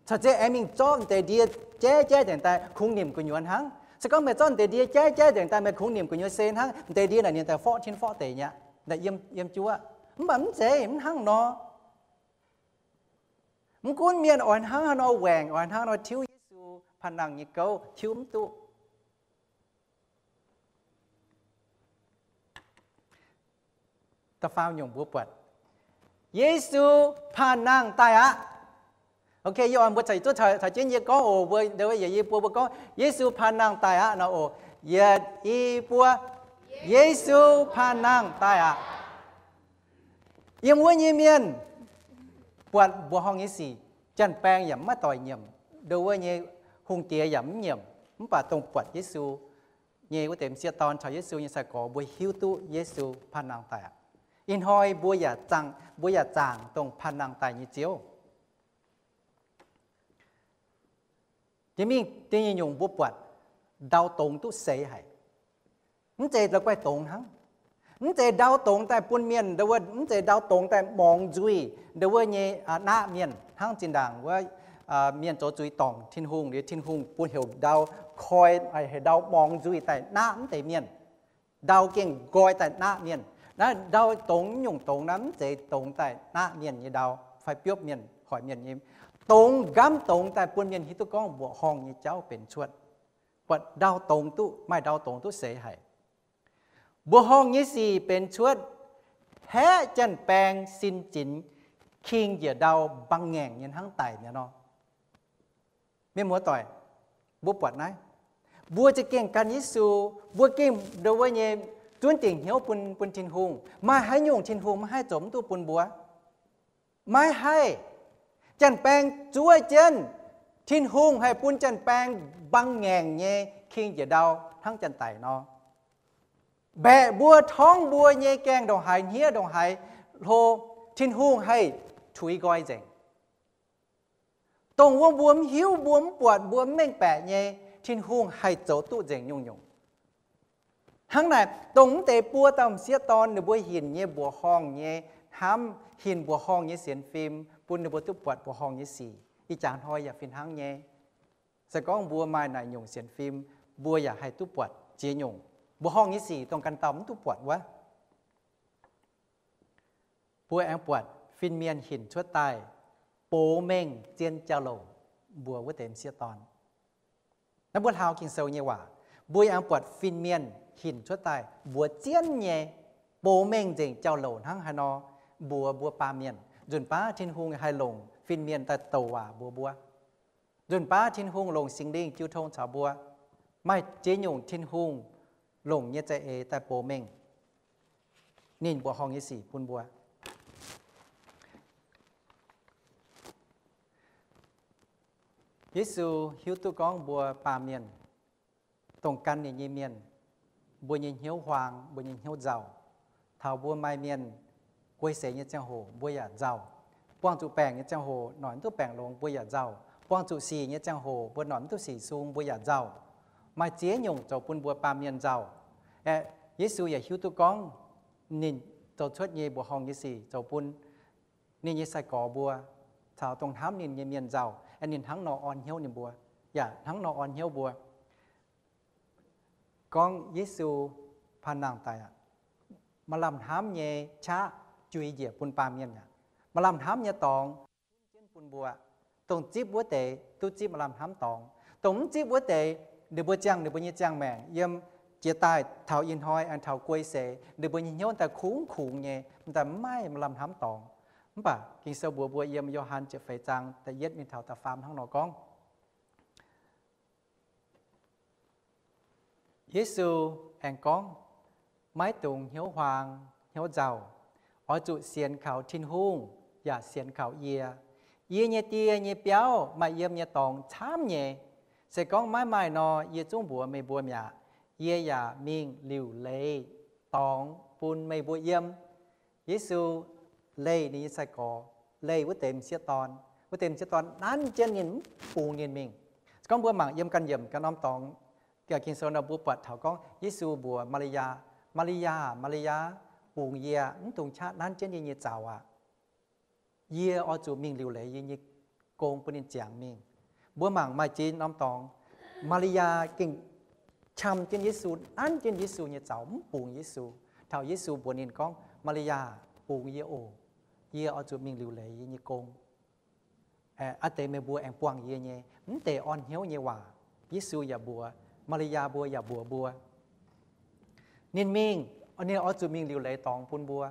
Caux ziex aengx mingh zorqv deix ndie jaiv jaiv nzengc daaih kungx nimc gu'nyuoz hnangv. Se gorngv meih zorqv deix ndie jaiv jaiv nzengc daaih meih kungx nimc gu'nyuoz sei hnangv, deix ndie naaic ninh daaih forv tin forv deic nyei, naaic yiem, yiem juov. Mv baac mv zeiz, mv hnangv nor. Mv gunv mienh oix hnangv haaix nor waengc, oix hnangv haaix nor tiuv Yesu panh nangh nyei gouv, tiuv mv duqv. Da'faam nyungc mbuo buatc, Yesu panh nangh daaih aqv. Ok, yie oix mbuo caux, caux jienv yie gorngv oc. Mbuo ndo wuov yietc i buo mbuo gorngv, Yesu panh nangh daaih aqv nor oc. Yietc i buo, Yesu panh nangh daaih aqv. Yiem wuov nyei mienh buatc mbuoqc horngh nyei sic, janx-baeng yaac mv maaih doic nyiemc, ndo wuov nyei hungh diex yaac mv nyiemc, mv baac dongh buatc Yesu nyei wuov deix m'sieqv dorn caux Yesu nyei sai-gorx mbuo hiuv duqv Yesu panh nangh daaih aqv. Ih hnoi mbuo yaac zaangc, mbuo yaac zaangc dongh panh nangh daaih nyei Ziouv. Jiex mingh da'nyeic nyungc mbuo buatc ndau dongz duqv seix haic. Mv zeiz la'guaih dongz hnangv. Mv zeiz ndau dongz daaih bun mienh, ndo wuov, mv zeiz ndau dongz daaih morngx nzuih ndo wuov nyei naqv mienh hnangv zinh ndaangc wuov mienh zoux zuiz dorngc Tin-Hungh liuz, Tin-Hungh bun heuc ndau koi, heuc ndau morngx nzuih daaih naqv mv deix mienh. Ndau gengh nqoi daaih naqv mienh. Naaiv ndau dongz, nyungc dongz naaiv mv zeiz dongz daaih naqv mienh nyei ndau fai biopv mienh, hoic mienh nyei. dongz nqamv dongz daaih bun mienh hiuv duqv gorngv mbuoqc horngh nyei jauv benx cuotv. Buatc ndau dongz duqv, maaih ndau dongz duqv seix haic. Mbuoqc horngh nyei sic benx cuotv haeqv janx-baeng sin zinx king njiec ndau mbang ngaengc nyei hnangv daic mi'aqv nor. Mienh muoz-doic, mbuo buatc naaiv, mbuo za'gengh gan Yesu, mbuo gengh ndo wuov nyei zunv dingc hnyouv bun, bun Tin-Hungh. Maaih haaix nyungc Tin-Hungh maiv haih zoux mv duqv bun mbuo? Maiv haih. Janx-baeng zuov jienv, Tin-Hungh haih bun janx-baeng mbang ngaengc nyei king njiec ndau hnangv janx-daic nor. Mbaeqc mbuo, torngv mbuo nyei gaengh ndongc haaix, hniev ndongc haaix hlo, Tin-Hungh haih tuix nqoi nzengc. Dongh wuov mbuo mv hiuv, mbuo mv buatc, mbuo mv mengh baeqc nyei, Tin-Hungh haih zoux duqv nzengc nyungc-nyungc. Hnangv naaic, dongh mv deix buo dauh m'sieqv dorn ninh mbuo hinc nyei mbuoqc horngh nyei hnamv, hinc mbuoqc horngh nyei sienx fim, bun ninh mbuo duqv buatc mbuoqc horngh nyei sic. Ih jaax hnoi yaac fih hnangv nyei. Se gorngv mbuo maaih naaic nyungc sienx fim, mbuo yaac haih duqv buatc ziex nyungc mbuoqc horngh nyei sic dongh ganh dauh mv duqv buatc wuov. Mbuo aengx buatc fin-mienh hinc cuotv daaih, box mengh zien jauv-louc mbuox wuov deix m'sieqv dorn. Naaiv mbuo hlauv Ging-Sou nyei waac, mbuo aengx buatc fin-mienh hinc cuotv daaih mbuox zien nyei, box mengh nzengc jauv-louc hnangv haaix nor mbuox mbuo baamh mienh. Nzunc baav Tin-Hungh haih longc fin-mienh daaih douc waac mbuox mbuo. Nzunc baav Tin-Hungh longc Singx Lingh jiu tong caux mbuo. Maaih ziex nyungc Tin-Hungh longc nyei za'eix daaih box mengh ninh mbuoqc horngh nyei sic bun mbuo. Yesu hiuv duqv gorngv mbuo baamh mienh, dongh gan ninh nyei mienh, mbuo nyei hnyouv huaang, mbuo nyei hnyouv nzauh. Taux mbuo maaih mienh guei seix nyei ziangh hoc mbuo yaac nzauh. Buangh zuqc baengc nyei ziangh hoc, noic mv duqv baengc longx mbuo yaac nzauh. Buangh zuqc sic nyei ziangh hoc mbuo noic mv duqv sic sung mbuo yaac nzauh. Maaih ziex nyungc zoux bun mbuo baamh mienh nzauh. Aeqv, Yesu yaac hiuv duqv gorngv ninh zoux cuotv nyei mbuoqc horngh nyei sic zoux bun ninh nyei sai-gorx mbuo caux dongh hnamv ninh nyei mienh nzauh. Aeqv, ninh hnangv nor orn hnyouv ninh mbuo, yaac hnangv nor orn hnyouv mbuo. Gorngv Yesu panh nangh daic aqv, maaih lamh hnamv nyei qaqv juix njiec bun baamh mienh aqv. Maaih lamh hnamv nyei dorngx zunv jienv bun mbuo. Dongh zipv wuov deix duqv zipv maaih lamh hnamv dorngx. Dongh mv zipv wuov deix, ninh mbuo ziangh ninh mbuo nyei ziangh maengc yiem jiex daaih taux ih hnoi aengx taux guei seix, ninh mbuo nyei hnyouv daaih kungx-kungx nyei, m'daaih mv maaih lamh hnamv dorngx. Mv baac Ging-Sou mbuox mbuo yiem Yo^han ziepc feix zaang da'yietv mingh taux da'faam hnangv nor gorngv, Yesu aengx gorngv, maiv dungx hnyouv huaang hnyouv nzauh. Oix zuqc sienx kaux Tin-Hungh yaac sienx kaux yie. Yie nyei Die nyei biauv maaih yiem nyei dorngx camv nyei. Se gorngv maiv maaih nor, yie zungv mbuox meih mbuo mi'aqv. Yie yaac mingh liuc leiz dorngx bun meih mbuo yiem. Yesu leih ninh nyei sai-gorx, leih wuov deix m'sieqv dorn. Wuov deix m'sieqv dorn nanv jienv ninh, mv bungx ninh mingh. Se gorngv mbuo mangc yiem ganh yiemc ganh norm dorngx, Ging-Sou nor mbuo buatc taux gorngv Yesu mbuox Maa^li^yaa, Maa^li^yaa, Maa^li^yaa, bungx yie, mv dungx qaqv nanv jienv yie nyei zaux aqv. Yie oix zuqc mingh liuc leiz yie nyei gong bun ninh ziangx mingh. Mbuo mangc maaih ziex norm dorngx, Maa^li^yaa gengh qam jienv Yesu, nanv jienv Yesu nyei zaux, mv bungx Yesu. Taux Yesu mbuox ninh gorngv, Maa^li^yaa, bungx yie oc. Yie oix zuqc mingh liuc leiz yie nyei gong. Aa deix meih mbuo aengx buangh yie nyei. Mv deix orn hnyouv nyei waac Yesu yaac mbuox, Maa^li^yaa mbuo yaac mbuox mbuo. Ninh mingh, ninh oix zuqc mingh liuc leiz dorngx bun mbuo.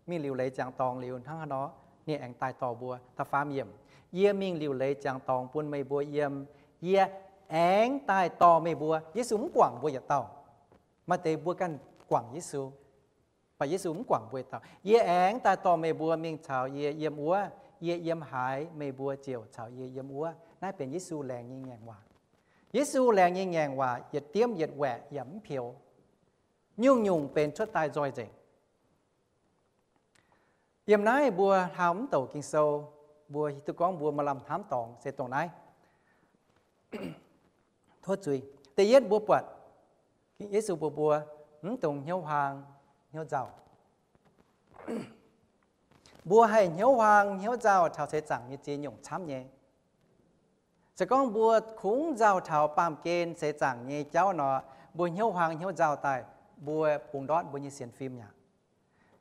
Mingh liuc leiz ziangx dorngx liuz hnangv haaix nor, ninh aengx daaih dorh mbuo. Da'faam yiemc, yie mingh liuc leiz ziangx dorngx bun meih mbuo yiem. Yie aengx daaih dorh meih mbuo. Yesu mv guangc mbuo yietc dauh. Maaih deix mbuo ganh guangc Yesu, mv baac Yesu mv guangc mbuo yietc dauh. Yie aengx daaih dorh meih mbuo mingh caux yie yiem wuov. Yie yiem haaix, meih mbuo ziouc caux yie yiem wuov. Naaiv benx Yesu laengz nyei ngaengc waac. Yesu laengz nyei ngaengc waac yietc diemv yietc waeqc yaac mv peux. Nyungc-nyungc benx cuotv daaih nzoih nzengc. Yiem naaiv mbuo hlaau mv douc Ging-Sou, mbuo hiuv duqv gorngv mbuo maaih lamh hnamv dorngx se dongh naaiv. Tov zuiz. Da'yietv mbuo buatc Yesu mbuox mbuo, mv dungx hnyouv huaang hnyouv nzauh. Mbuo haih hnyouv huaang hnyouv nzauh taux seix zaangc nyei ziex nyungc camv nyei. Se gorngv mbuo kungx nzauh taux baamh gen seix zaangc nyei jauv nor, mbuo hnyouv huaang hnyouv nzauh daaih, mbuo bungx ndortv mbuo nyei sienx fim aqv.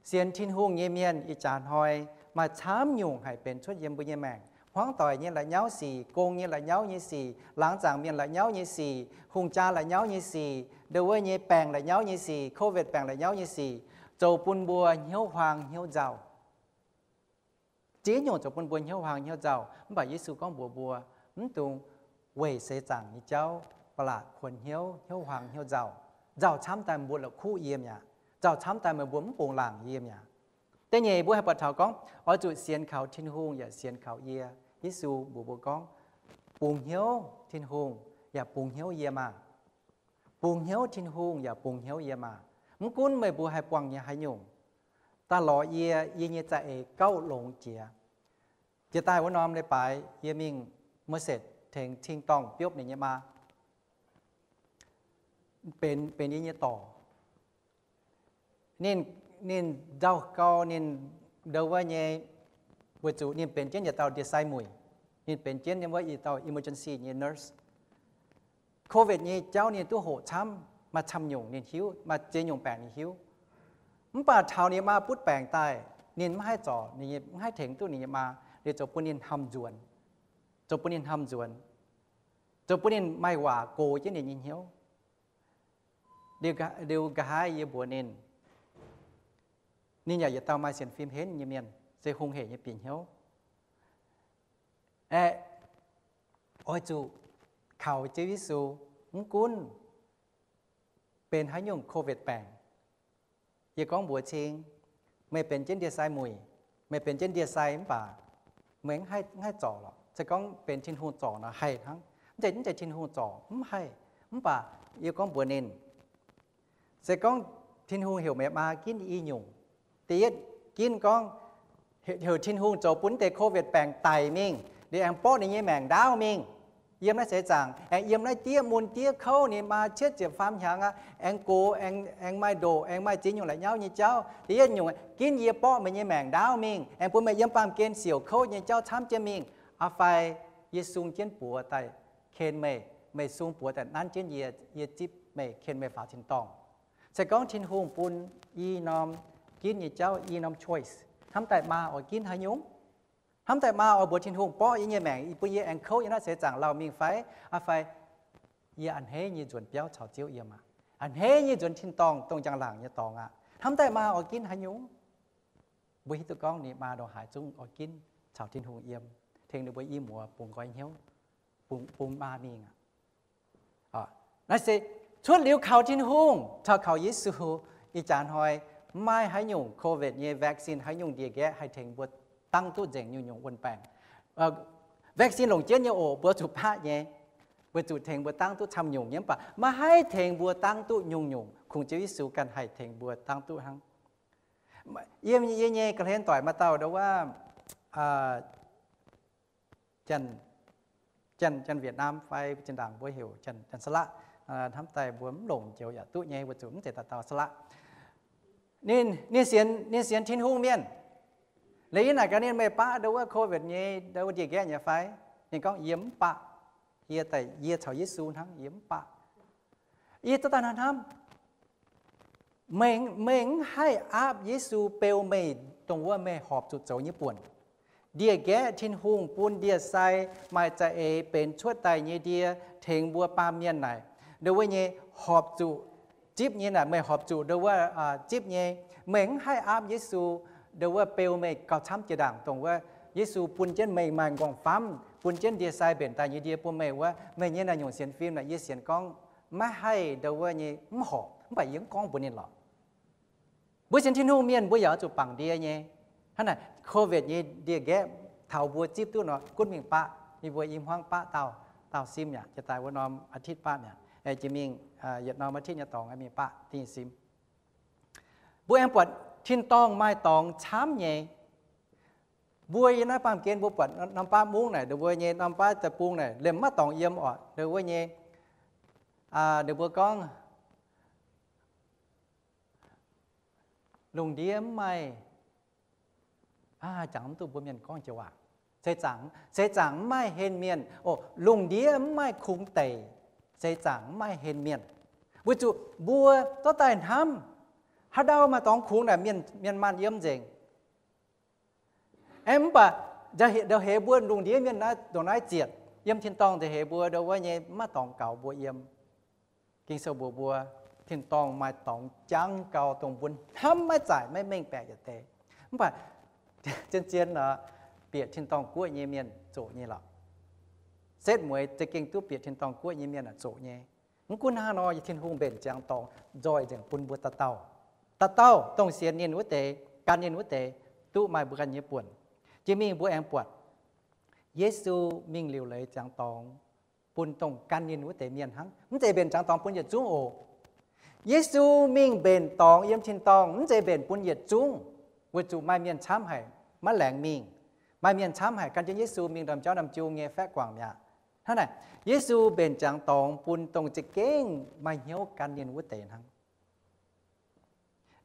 Sienx Tin-Hungh nyei mienh ih jaax hnoi maaih camv nyungc haih benx cuotv yiem mbuo nyei maengc. hmuangv doic nyei la'nyauv sic, gong nyei la'nyauv nyei sic, laangz zaangc mienh la'nyauv nyei sic, hungh jaa la'nyauv nyei sic, ndau wuov nyei baengc la'nyauv nyei sic, covid baengc la'nyauv nyei sic, zoux bun mbuo hnyouv huaang hnyouv nzauh. Ziex nyungc zoux bun mbuo hnyouv huaang hnyouv nzauh. Mv baac Yesu gorngv mbuox mbuo, mv dungx weic seix zaangc nyei jauv ba'laqc kuonx hnyouv, hnyouv huaang hnyouv nzauh. Nzauh camv daaih mbuo la'kuqv yie mi'aqv. Nzauh camv daaih meih mbuo mv bungx laangc yie mi'aqv. Da'nyeic mbuo haih buatc taux gorngv, oix zuqc sienx kaux Tin-Hungh yaac sienx kaux yie. Yesu mbuox mbuo gorngv, bungx hnyouv Tin-Hungh yaac bungx hnyouv yie maah! Bungx hnyouv Tin-Hungh yaac bungx hnyouv yie maah! Mv gunv meih mbuo haih buangh nyei haaix nyungc, daaih lorz yie, yie nyei za'eix gauh longx jiex. Jiex daaih wuov norm leiz-baaix yie mingh Merced tengx cing-dorngh biopv ninh nyei maa. Benx, benx yie nyei dorc. Ninh, ninh nzauh gau, ninh ndau wuov nyei, weic zuqc ninh benx jienv yietc dauh ndie-sai muic. Ninh benx jienv wuov yietc dauh emergency nyei nurse. Covid nyei jauv ninh duqv hoqc camv, maaih camv nyungc ninh hiuv, maaih ziex nyungc baengc ninh hiuv. Mv baac taux ninh maa butv baengc daaih, ninh mv haih zorc, ninh mv haih tengx duqv ninh nyei maa, liuz zoux bun ninh hnamv nzuonx, zoux bun ninh hnamv nzuonx, zoux bun ninh maaih waac gox jienv ninh nyei hnyouv. Liuz nqa'haav yie mbuox ninh, ninh yaac yietc dauh maaih sienx fim henv nyei mienh, se hungh hec nyei bieqc hnyouv. Aeqv, oix zuqc kaux Ziouv Yesu, mv gunv benx haaix nyungc covid baengc. Yie gorngv mbuox cing, meih benx jienv ndie-sai muic, meih benx jienv ndie-sai mv baac meih mv haih zorc lorqc. Se gorngv benx Tin-Hungh zorc nor haih hnangv. Mv zeiz, mv zeiz Tin-Hungh zorc, mv haih. Mv baac yie gorngv mbuox ninh, se gorngv Tin-Hungh heuc meih maa ginv i nyungc. Da'yietv, ginv gorngv heuc Tin-Hungh zoux bun deix covid baengc daic mingh, liuz aengx borqv ninh nyei maengc ndaauv mingh. Yiem naaiv seix zaangc aengx yiem naaiv diev mun diev kouv, ninh maa cietv ziepc faam hnyangx aqv, aengx gox, aengx, aengx maaih ndoqc, aengx maaih ziex nyungc la'nyauv nyei jauv. Da'yietv nyungc, ginv yie borqv meih nyei maengc ndaauv mingh, aengx bun meih yiem baamh gen siouc kouv nyei jauv camv jienv mingh. Aa fai yie sung jienv buoz daaih ken meih, meih sung buoz daaih nanv jienv yie, yie zipv meih, ken meih faaux tin-dorngh. Se gorngv Tin-Hungh bun i norm ginv nyei jauv, i norm choice, hnamv daaih maa oix ginv haaix nyungc? Hnamv daaih maa oix mbuox Tin-Hungh borqv yie nyei maengc, bun yie aengx kouv yiem naaiv seix zaangc lauh mingh fai? Aa fai yie a'hneiv nyei nzuonx biauv caux Ziouv yiem aqv, a'hneiv nyei nzuonx tin-dorngh dongh njang-laangc nyei dorngx aqv. Hnamv daaih maa oix ginv haaix nyungc? Mbuo hiuv duqv gorngv ninh maa ndongc haaix zungv oix ginv caux Tin-Hungh yiem, tengx ninh mbuo i muoz bungx nqoi hnyouv, bungx, bungx maa mingh aqv. Naaiv se cuotv liuz kaux Tin-Hungh caux kaux Yesu, ih jaax hnoi maiv maaih haaix nyungc covid nyei vaccine, haaix nyungc ndie-nqaeqv haih tengx mbuo dangv duqv nzengc nyungc-nyungc wuon-baengc. Vaccine longc jienv nyei oc, mbuo zuqc baqv nyei, weic zuqc tengx mbuo dangv duqv camv nyungc nyei, mv baac maiv haih tengx mbuo dangv duqv nyungc-nyungc. Kungx Ziouv Yesu ganh haih tengx mbuo dangv duqv hnangv. Yiem yie nyei ga'hlen doic maaih dauh ndau wuov, Janx, Janx, Janx-Vietnam fai zinh ndaangc mbuo heuc Janx, Janx-Saalaqv, hnamv daaih mbuo mv longc joux yaac duqv nyei, weic zuqc mv zeiz dauh dauh Saalaqv. Ninh, ninh sienx, ninh sienx Tin-Hungh mienh. Liuz yie naaic gaax ninh, meih baqv ndau wuov covid nyei, ndau wuov ndie-nqaeqv nyei fai? Ninh gorngv, yie mv baqv. Yie daaih, yie caux Yesu hnangv, yie mv baqv. Yie duqv daaih hnamv, meih, meih mv haih aapv Yesu beu meih dongh wuov meih horpc zuqc zoux nyei buonc. Ndie-nqaeqv Tin-Hungh bun ndie-sai maaih za'eix benx cuotv daaih nyei ndie tengx mbuo baamh mienh naaic, ndau wuov nyei horpc zuqc zipv nyei naaic, meih horpc zuqc ndau wuov zipv nyei. Meih mv haih aapv Yesu ndau wuov beu meih gauh camv jiex ndaangc dongh wuov Yesu bun jienv meih maaih nqorngv-famv, bun jienv ndie-sai mbenc daaih nyei ndie bun meih wuov, meih nyei naaiv nyungc sienx fim naaic yie sienx gorngv maiv haih ndau wuov nyei mv horpc, mv baac yie mv gorngv mbuox ninh lorqc. Mbuo sienx Tin-Hungh mienh mbuo yaac oix zuqc bangc ndie nyei. Hnangv naaic covid nyei ndie-nqaeqv taux mbuo zipv duqv nor, gunv mingh baqv. Yie mbuo i hmuangv baqv dauh, dauh sim mi'aqv, jiex daaih wuov norm อาทิตย์ baqv mi'aqv. Jiex mingh yietc norm อาทิตย์ nyei dorngx mingh baqv dingh sim. Mbuo aengx buatc tin-dorngh maaih dorngx camv nyei. Mbuo yiem naaiv baamh gen mbuo buatc norm baav mungv naaic, ndau wuov nyei norm baav deic-bung naaic, liemh maiv dorngx yiem orqc, ndau wuov nyei, ninh mbuo gorngv, lungh ndiev mv maaih, jangx mv duqv mbuo mienh gorngv joux waac, seix zaangc, seix zaangc mv maaih hen mienh, o, lungh ndiev mv maaih kungx deic, seix zaangc mv maaih hen mienh. Weic zuqc mbuo dorh daaih hnamv, haaix ndau maaih dorngx kungx naaic mienh, mienh maanh yiem nzengc. Aeqv, mv baac Ndau heix mbuo lungh ndiev mienh naaiv ndongc naaiv zietc, yiem tin-dorngh nzengc heix mbuo ndau wuov nyei mv maaih dorngx gaux mbuo yiem. Ging-Sou mbuox mbuo, tin-dorngh maaih dorngx jangv gau dongh mbuo hnamv maiv zaaic maiv mengh baeqc yietc deix. Mv baac zien-zien nor, bieqc tin-dorngh guoqv nyei mienh zoqc nyei lorqc. Setv mueiz za'gengh duqv bieqc tin-dorngh guoqv nyei mienh zoqc nyei. Mv gunv hnangv nor, Tin-Hungh mbenc ziangx dorngx nzoih nzengc bun mbuo dauh dauh. Dauh dauh dongh sienx ninh wuov deix, gan ninh wuov deix, duqv maaih mbuo ganh nyei buonc. Jiex mingh mbuo aengx buatc Yesu mingh liuc leiz ziangx dorngx bun dongh gan ninh wuov deix mienh hnangv. Mv zeiz mbenc ziangx dorngx bun yietc zungv oc. Yesu mingh mbenc dorngx yiem tin-dorngh mv zeiz mbenc bun yietc zungv, weic zuqc maaih mienh camv haic maiv laengz mingh. Maaih mienh camv haic gan jienv Yesu mingh ndorm jauv ndorm jung nyei faeqv guangc mi'aqv. Hnangv naaic, Yesu mbenc ziangx dorngx bun dongh za'gengh maaih hnyouv gan ninh wuov deix hnangv.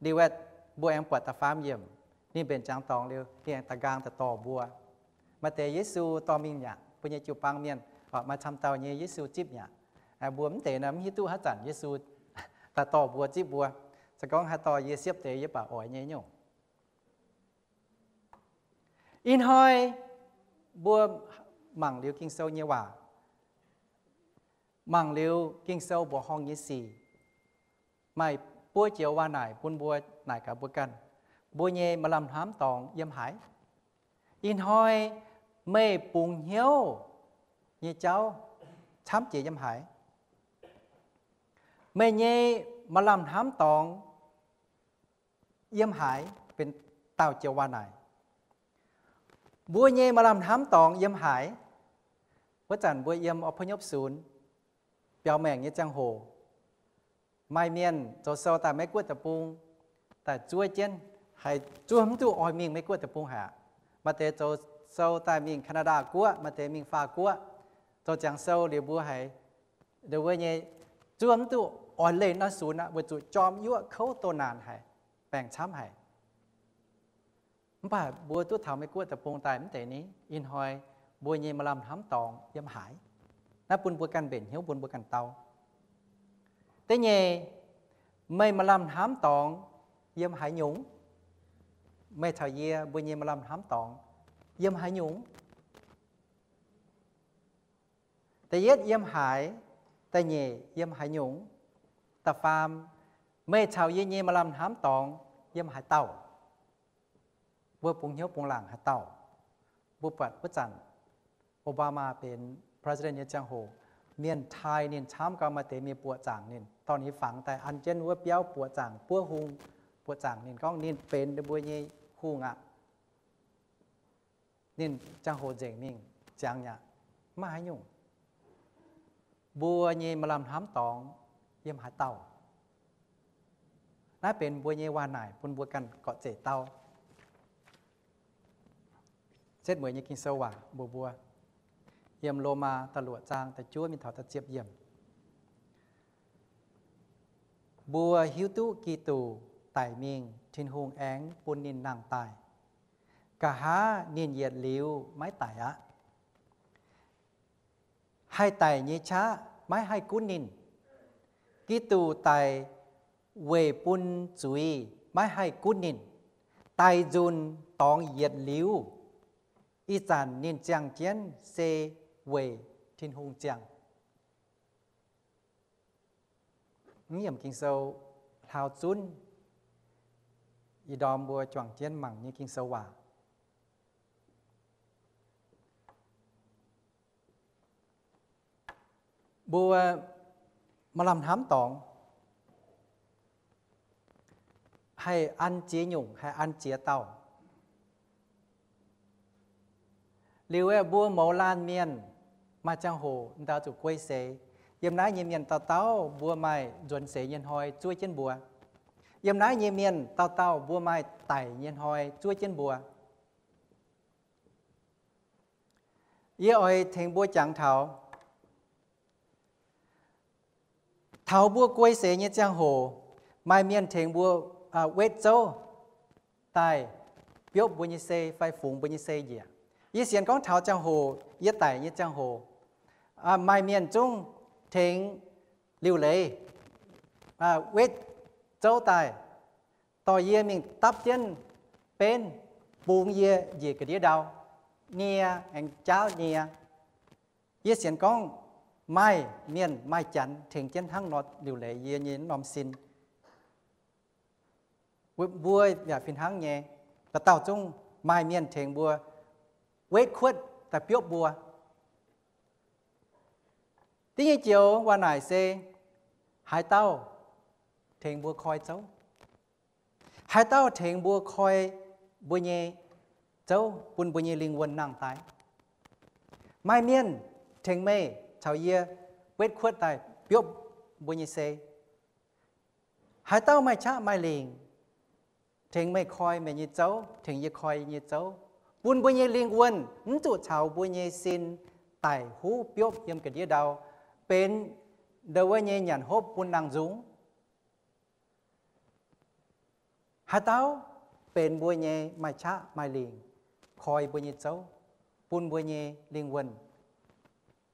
Liuz aeqv, mbuo aengx buatc da'faam yiemc, ninh mbenc ziangx dorngx liuz, ninh aengx da'nqaang daaih dorh mbuo. Maaih deix Yesu dorh mingh mi'aqv, mbuo nyei jiu-baang mienh, maaih camv dauh nyei Yesu zipv mi'aqv. Mbuo mv deix nor mv hiuv duqv haaix zanc Yesu daaih dorh mbuo zipv mbuo. Se gorngv haih dorh yie siepv deix yie baac oix nyei nyungc. Ih hnoi mbuo mangc liuz Ging-Sou nyei waac, mangc liuz Ging-Sou mbuoqc horngh nyei sic, maaih buo joux waac naaic bun mbuo naaic gaax mbuo ganh, mbuo nyei maaih lamh hnamv dorngx yiem haaix? Ih hnoi meih bungx hnyouv nyei jauv camv jiex yiem haaix? Meih nyei maaih lamh hnamv dorngx yiem haaix? Benx daauh joux waac naaic. Mbuo nyei maaih lamh hnamv dorngx yiem haaix? Wuov zanc mbuo yiem อพยพศูนย์ biaux maengc nyei ziangh hoc, maaih mienh zoux sou daaih Meiv Guoqv deic-bung, daaih zuov jienv, haiz zuov mv duqv oix mingh Meiv Guoqv deic-bung haic aqv. Maaih deix zoux sou daaih mingh Canada Guoqv, maaih deix mingh Faah Guoqv. Zoux ziangx sou liuz mbuo haiz, wuov nyei, zuov mv duqv oix leih naaiv sunx aqv, weic zuqc jorm yuoqv kouv doh naanc haic, baengc camv haic. Mv baac mbuo duqv taux Meiv Guoqv deic-bung daaih mv deix ni, ih hnoi mbuo nyei maaih lamh hnamv dorngx yiem haaix? Naaiv bun mbuo ganh mbenc hnyouv, bun mbuo ganh dau. Da'nyeic, meih maaih lamh hnamv dorngx yiem haaix nyungc? Meih caux yie mbuo nyei maaih lamh hnamv dorngx yiem haaix nyungc? Da'yietv yiem haaix? Da'nyeic yiem haaix nyungc? Da'faam, meih caux yie nyei maaih lamh hnamv dorngx yiem haaix dauh? Mbuo bungx hnyouv bungx laangc haaix dauh? Mbuo buatc wuov zanc Obama benx president nyei ziangh hoc, mienh taaih ninh camv gau, maaih deix mienh buoqc zaangc ninh, dorh ninh fangx daaih an jienv wuov biauv buoqc zaangc buov hung, buoqc zaangc ninh gorngv ninh benx mbuo nyei hungh aqv. Ninh ziangh hoc nzengc mingh ziangx aqv, maiv haaix nyungc. Mbuo nyei maaih lamh hnamv dorngx yiem haaix dauh? Naaiv benx mbuo nyei waac naaic bun mbuo ganh gorqv-zeic dau. Setv mueiz nyei Ging-Sou waac mbuox mbuo, yiem Lomaa da'luoqc zaang da'juov mingh taux da'ziepc yiemc. Mbuo hiuv duqv Giduc daic mingh, Tin-Hungh aengx bun ninh nangh daaih. Nqa'haav ninh yietc liuz maiv daic aqv. Haih daic nyei qaqv maiv haih gunv ninh. Giduc daic weic bun zuiz maiv haih gunv ninh. Daic nzunc dorngx yietc liuz, ih zanc ninh ziangh jienv se weic Tin-Hungh ziangh. Mv yiemc Ging-Sou hlaau zunv, ih ndorm mbuo juangc jienv mangc nyei Ging-Sou waac. Mbuo maaih lamh hnamv dorngx haih an ziex nyungc, haih an ziex dauh. Liuz aeqv, mbuo mouz laanh mienh maaih ziangh hoc ndau zuqc guei seix. Yiem naaiv nyei mienh dauh dauh mbuo maaih nzuonx seix nyei hnoi zuov jienv mbuo. Yiem naaiv nyei mienh dauh dauh mbuo maaih daic nyei hnoi zuov jienv mbuo. Yie oix tengx mbuo jangx taux, taux mbuo guei seix nyei ziangh hoc, maaih mienh tengx mbuo wetv zouv daaih biopv mbuo nyei sei fai fungx mbuo nyei sei njiec. Yie sienx gorngv taux ziangh hoc yie daic nyei ziangh hoc, maaih mienh zungv tengx liuc leiz wetv zouv daaih, dorh yie mingh dapv jienv benv bungx yie njiec ga'ndiev ndau. nie, aengx jaauv nie. Yie sienx gorngv maaih mienh maaih janx tengx jienv hnangv nor liuc leiz yie nyei norm sin. Mbuo yaac fih hnangv nyei, dauh dauh zungv maaih mienh tengx mbuo wetv kuotv daaih biopv mbuo. Da'nyeic joux waac naaic se haaix dauh tengx mbuo koi zouv. Haaix dauh tengx mbuo koi mbuo nyei zouv bun mbuo nyei lingh wuonh nangh daaih. Maaih mienh tengx meih caux yie wetv kuotv daaih biopv mbuo nyei sei. Haaix dauh maaih qaqv maaih lingc tengx meih koi meih nyei zouv, tengx yie koi yie nyei zouv, bun mbuo nyei lingh wuonh mv zuqc caux mbuo nyei sin daic huv biopv yiem ga'ndiev ndau, benx ndau wuov nyei nyanc hopv bun nangh nzung. Haaix dauh benx mbuo nyei maaih qaqv maaih lingc, koi mbuo nyei zouv, bun mbuo nyei lingh wuonh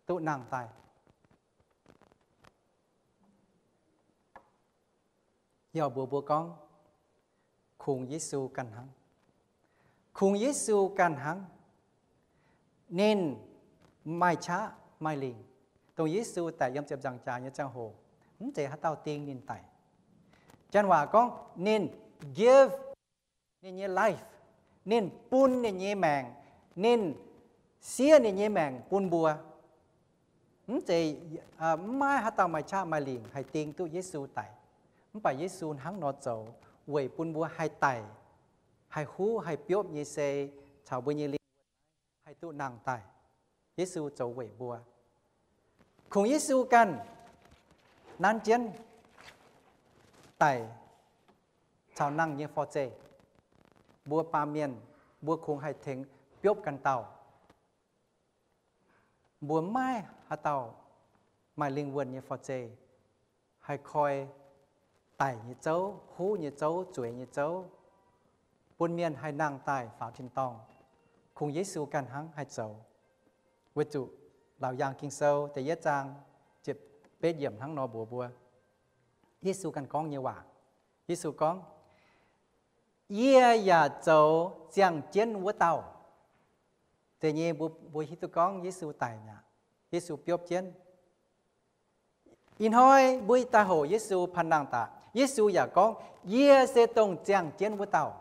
duqv nangh daaih. Yie mbuox mbuo gorngv, kungx Yesu ganh hnangv. Kungx Yesu ganh hnangv. Ninh maaih qaqv maaih lingc. Dongh Yesu daic yiem ziepc nzaangc jaax nyei ziangh hoc, mv zeiz haaix dauh ding ninh daic. Janx waac gorngv ninh give ninh nyei life, ninh bun ninh nyei maengc, ninh siev ninh nyei maengc bun mbuo. Mv zeiz, mv maaih haaix dauh maaih qaqv maaih lingc haih ding duqv Yesu daic. Mv baac Yesu hnangv nor zoux weic bun mbuo haih daic, haih huv, haih biopv nyei sei caux mbuo nyei lingh haih duqv nangh daaih. Yesu zoux weic mbuo. Kungx Yesu ganh nanv jienv daic caux nangh nyei forv-zeih. Mbuo baamh mienh, mbuo kungx haih tengx biopv ganh dauh. Mbuo maiv maaih haaix dauh maaih lingh wuonh nyei forv-zeih haih koi daic nyei zouv, huv nyei zouv, zueiz nyei zouv, bun mienh haih nangh daaih faaux tin-dorngh. Kungx Yesu ganh hnangv haih zoux. Weic zuqc Laauc Yaangh Ging-Sou da'yietv zaang ziepc betv yiemc hnangv nor mbuox mbuo, Yesu ganh gorngv nyei waac. Yesu gorngv, Yie yaac zoux ziangh jienv wuov dauh. Deix nyei mbuo, mbuo hiuv duqv gorngv Yesu daic mi'aqv, Yesu biopv jienv. Ih hnoi mbuo daaih hoqc Yesu panh nangh daaih, Yesu yaac gorngv, Yie se dongh ziangh jienv wuov dauh.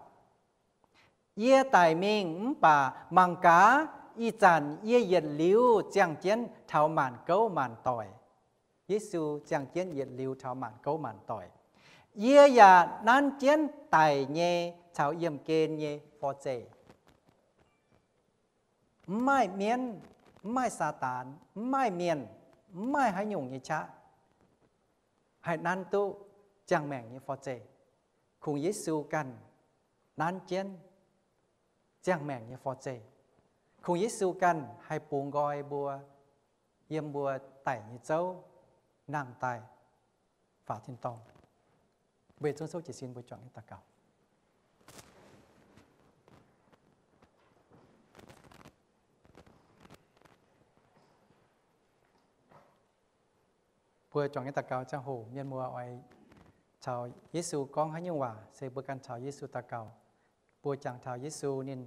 Yie daic mingh mv baac mangc gaax, ih zanc yie yietc liuz ziangh jienv taux maanc gouv maanc doic. Yesu ziangh jienv yietc liuz taux maanc gouv maanc doic. Yie yaac nanv jienv daic nyei caux yiemh gen nyei forv-zeih. Mv maaih mienv, mv maaih Saadaan, mv maaih mienh, mv maaih haaix nyungc nyei qaqv haih nanv duqv ziangh maengc nyei forv-zeih. Kungx Yesu ganh nanv jienv ziangh maengc nyei forv-zeih. Kungx Yesu ganh haih bungx nqoi mbuo yiem mbuo daic nyei zouv nangh daaih faaux tin-dorngh. Weic zuqc souv jiez sin mbuo juangc nyei daux gaux. Mbuo juangc nyei daux gaux ziangh hoc mienh muoz oix caux Yesu gorngv haaix nyungc waac se mbuo ganh caux Yesu daux gaux. Mbuo jangx taux Yesu ninh,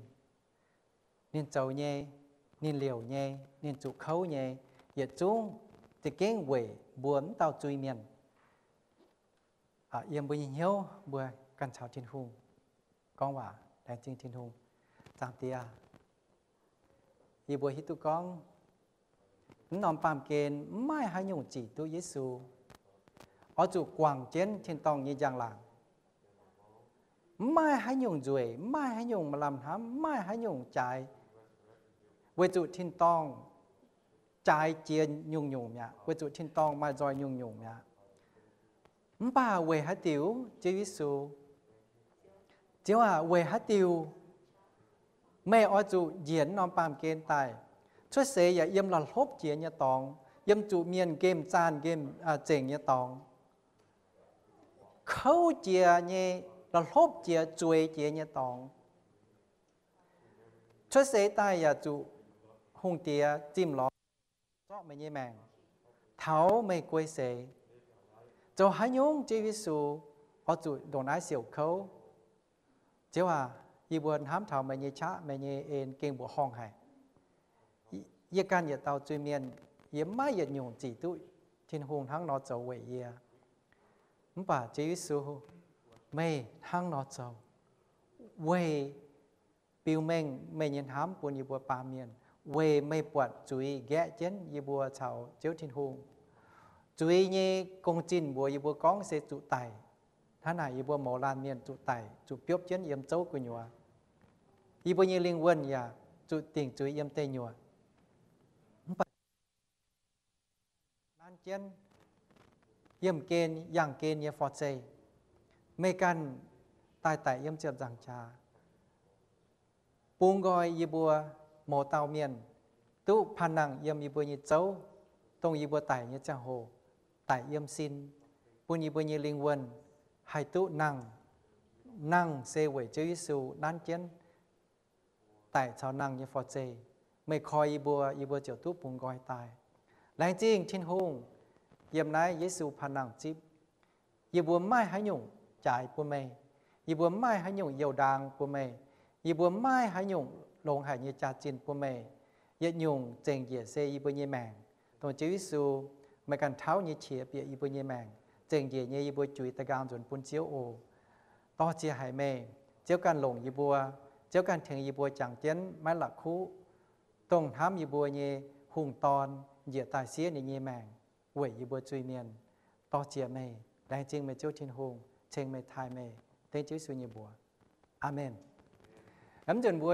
ninh zoux nyei, ninh liouc nyei, ninh zuqc kouv nyei, yietc zungv za'gengh weic mbuo mv dauh zuiz-mienh. Yiem mbuo nyei hnyouv mbuo ganh caux Tin-Hungh gorngv waac, laengz zingh Tin-Hungh. Zaangc Diex, yie mbuo hiuv duqv gorngv mv norm baamh gen mv maaih haaix nyungc zic duqv Yesu. Oix zuqc guangc jienv tin-dorngh nyei njang-laangc. Mv maaih haaix nyungc nzueic, mv maaih haaix nyungc maaih lamh hnamv, mv maaih haaix nyungc jaaix, weic zuqc tin-dorngh jaaix jiex nyungc-nyungc mi'aqv, weic zuqc tin-dorngh maaih nzoih nyungc-nyungc mi'aqv. Mv baac weic haaix diuc, Ziouv Yesu? Ziouv aac, weic haaix diuc meih oix zuqc njiec norm baamh gen daaih, cuotv seix yaac yiem la'hlopv jiex nyei dorngx, yiem zuqc mienh nqemh zaanh nqemh zengc nyei dorngx, kouv jiex nyei, la'hlopv jiex, zueiz jiex nyei dorngx? Cuotv seix daaih yaac zuqc hungh diex zimh lorz zorqv meih nyei maengc, taux meih guei seix. Zoux haaix nyungc, Ziouv Yesu, oix zuqc ndongc naaiv siouc kouv? Ziouv aac, yie mbuo hnamv taux meih nyei qaqv, meih nyei en gengh mbuoqc horngh haic. Yie ganh yietc dauh zuiz-mienh, yie maiv yietc nyungc zic duqv Tin-Hungh hnangv nor zoux weic yie. Mv baac Ziouv Yesu, meih hnangv nor zoux, weic biux mengh meih nyei hnamv bun yie mbuo baamh mienh, weic meih buatc zuiz nqaeqv jienv yie mbuo caux Ziouv Tin-Hungh. Zuiz nyei gong-zinh mbuox yie mbuo gorngv se zuqc daic. Hnangv naaic yie mbuo mouz laanh mienh zuqc daic, zuqc biopv jienv yiem zouv gu'nyuoz. Yie mbuo nyei lingh wuonh yaac zuqc dingc zuiz yiem deic nyuoqc. Mv baac nanv jienv yiemh gen yangh gen nyei forv-zeih, meih ganh daaih daic yiem ziepc nzaangc qaqv, bungx nqoi yie mbuo mouz dauh mienh duqv panh nangh yiem yie mbuo nyei zouv, dongh yie mbuo daic nyei ziangh hoc, daic yiem sin, bun yie mbuo nyei lingh wuonh haih duqv nangh. Nangh se weic Ziouv Yesu nanv jienv daic caux nangh nyei forv-zeih. Meih koi yie mbuo, yie mbuo ziouc duqv bungx nqoi daaih. Laengz zingh Tin-Hungh, yiem naaiv Yesu panh nangh zipv, yie mbuo maaih haaix nyungc jaaix bun meih, yie mbuo maaih haaix nyungc youh ndaang bun meih, yie mbuo maaih haaix nyungc longx haic nyei jaax-zinh bun meih, yietc nyungc zengc njiec se yie mbuo nyei maengc, dongh Ziouv Yesu meih ganh tauv nyei qiex bieqc yie mbuo nyei maengc, zengc njiec nyei yie mbuo juix da'nqaang nzuonx bun Ziouv oc. Dorh ziex haic meih, Ziouv ganh longc yie mbuo, Ziouv ganh tengx yie mbuo jangx jienv maiv la'kuqv dongh hnamv yie mbuo nyei hungh dorn njiec daaih siev ninh nyei maengc weic yie mbuo zuiz-mienh. Dorh ziex meih, laengz zingh meih Ziouv Tin-Hungh, ceng meih taaih meih, dengv Ziouv Yesu nyei mbuox. Aamen. Mv nzunc mbuo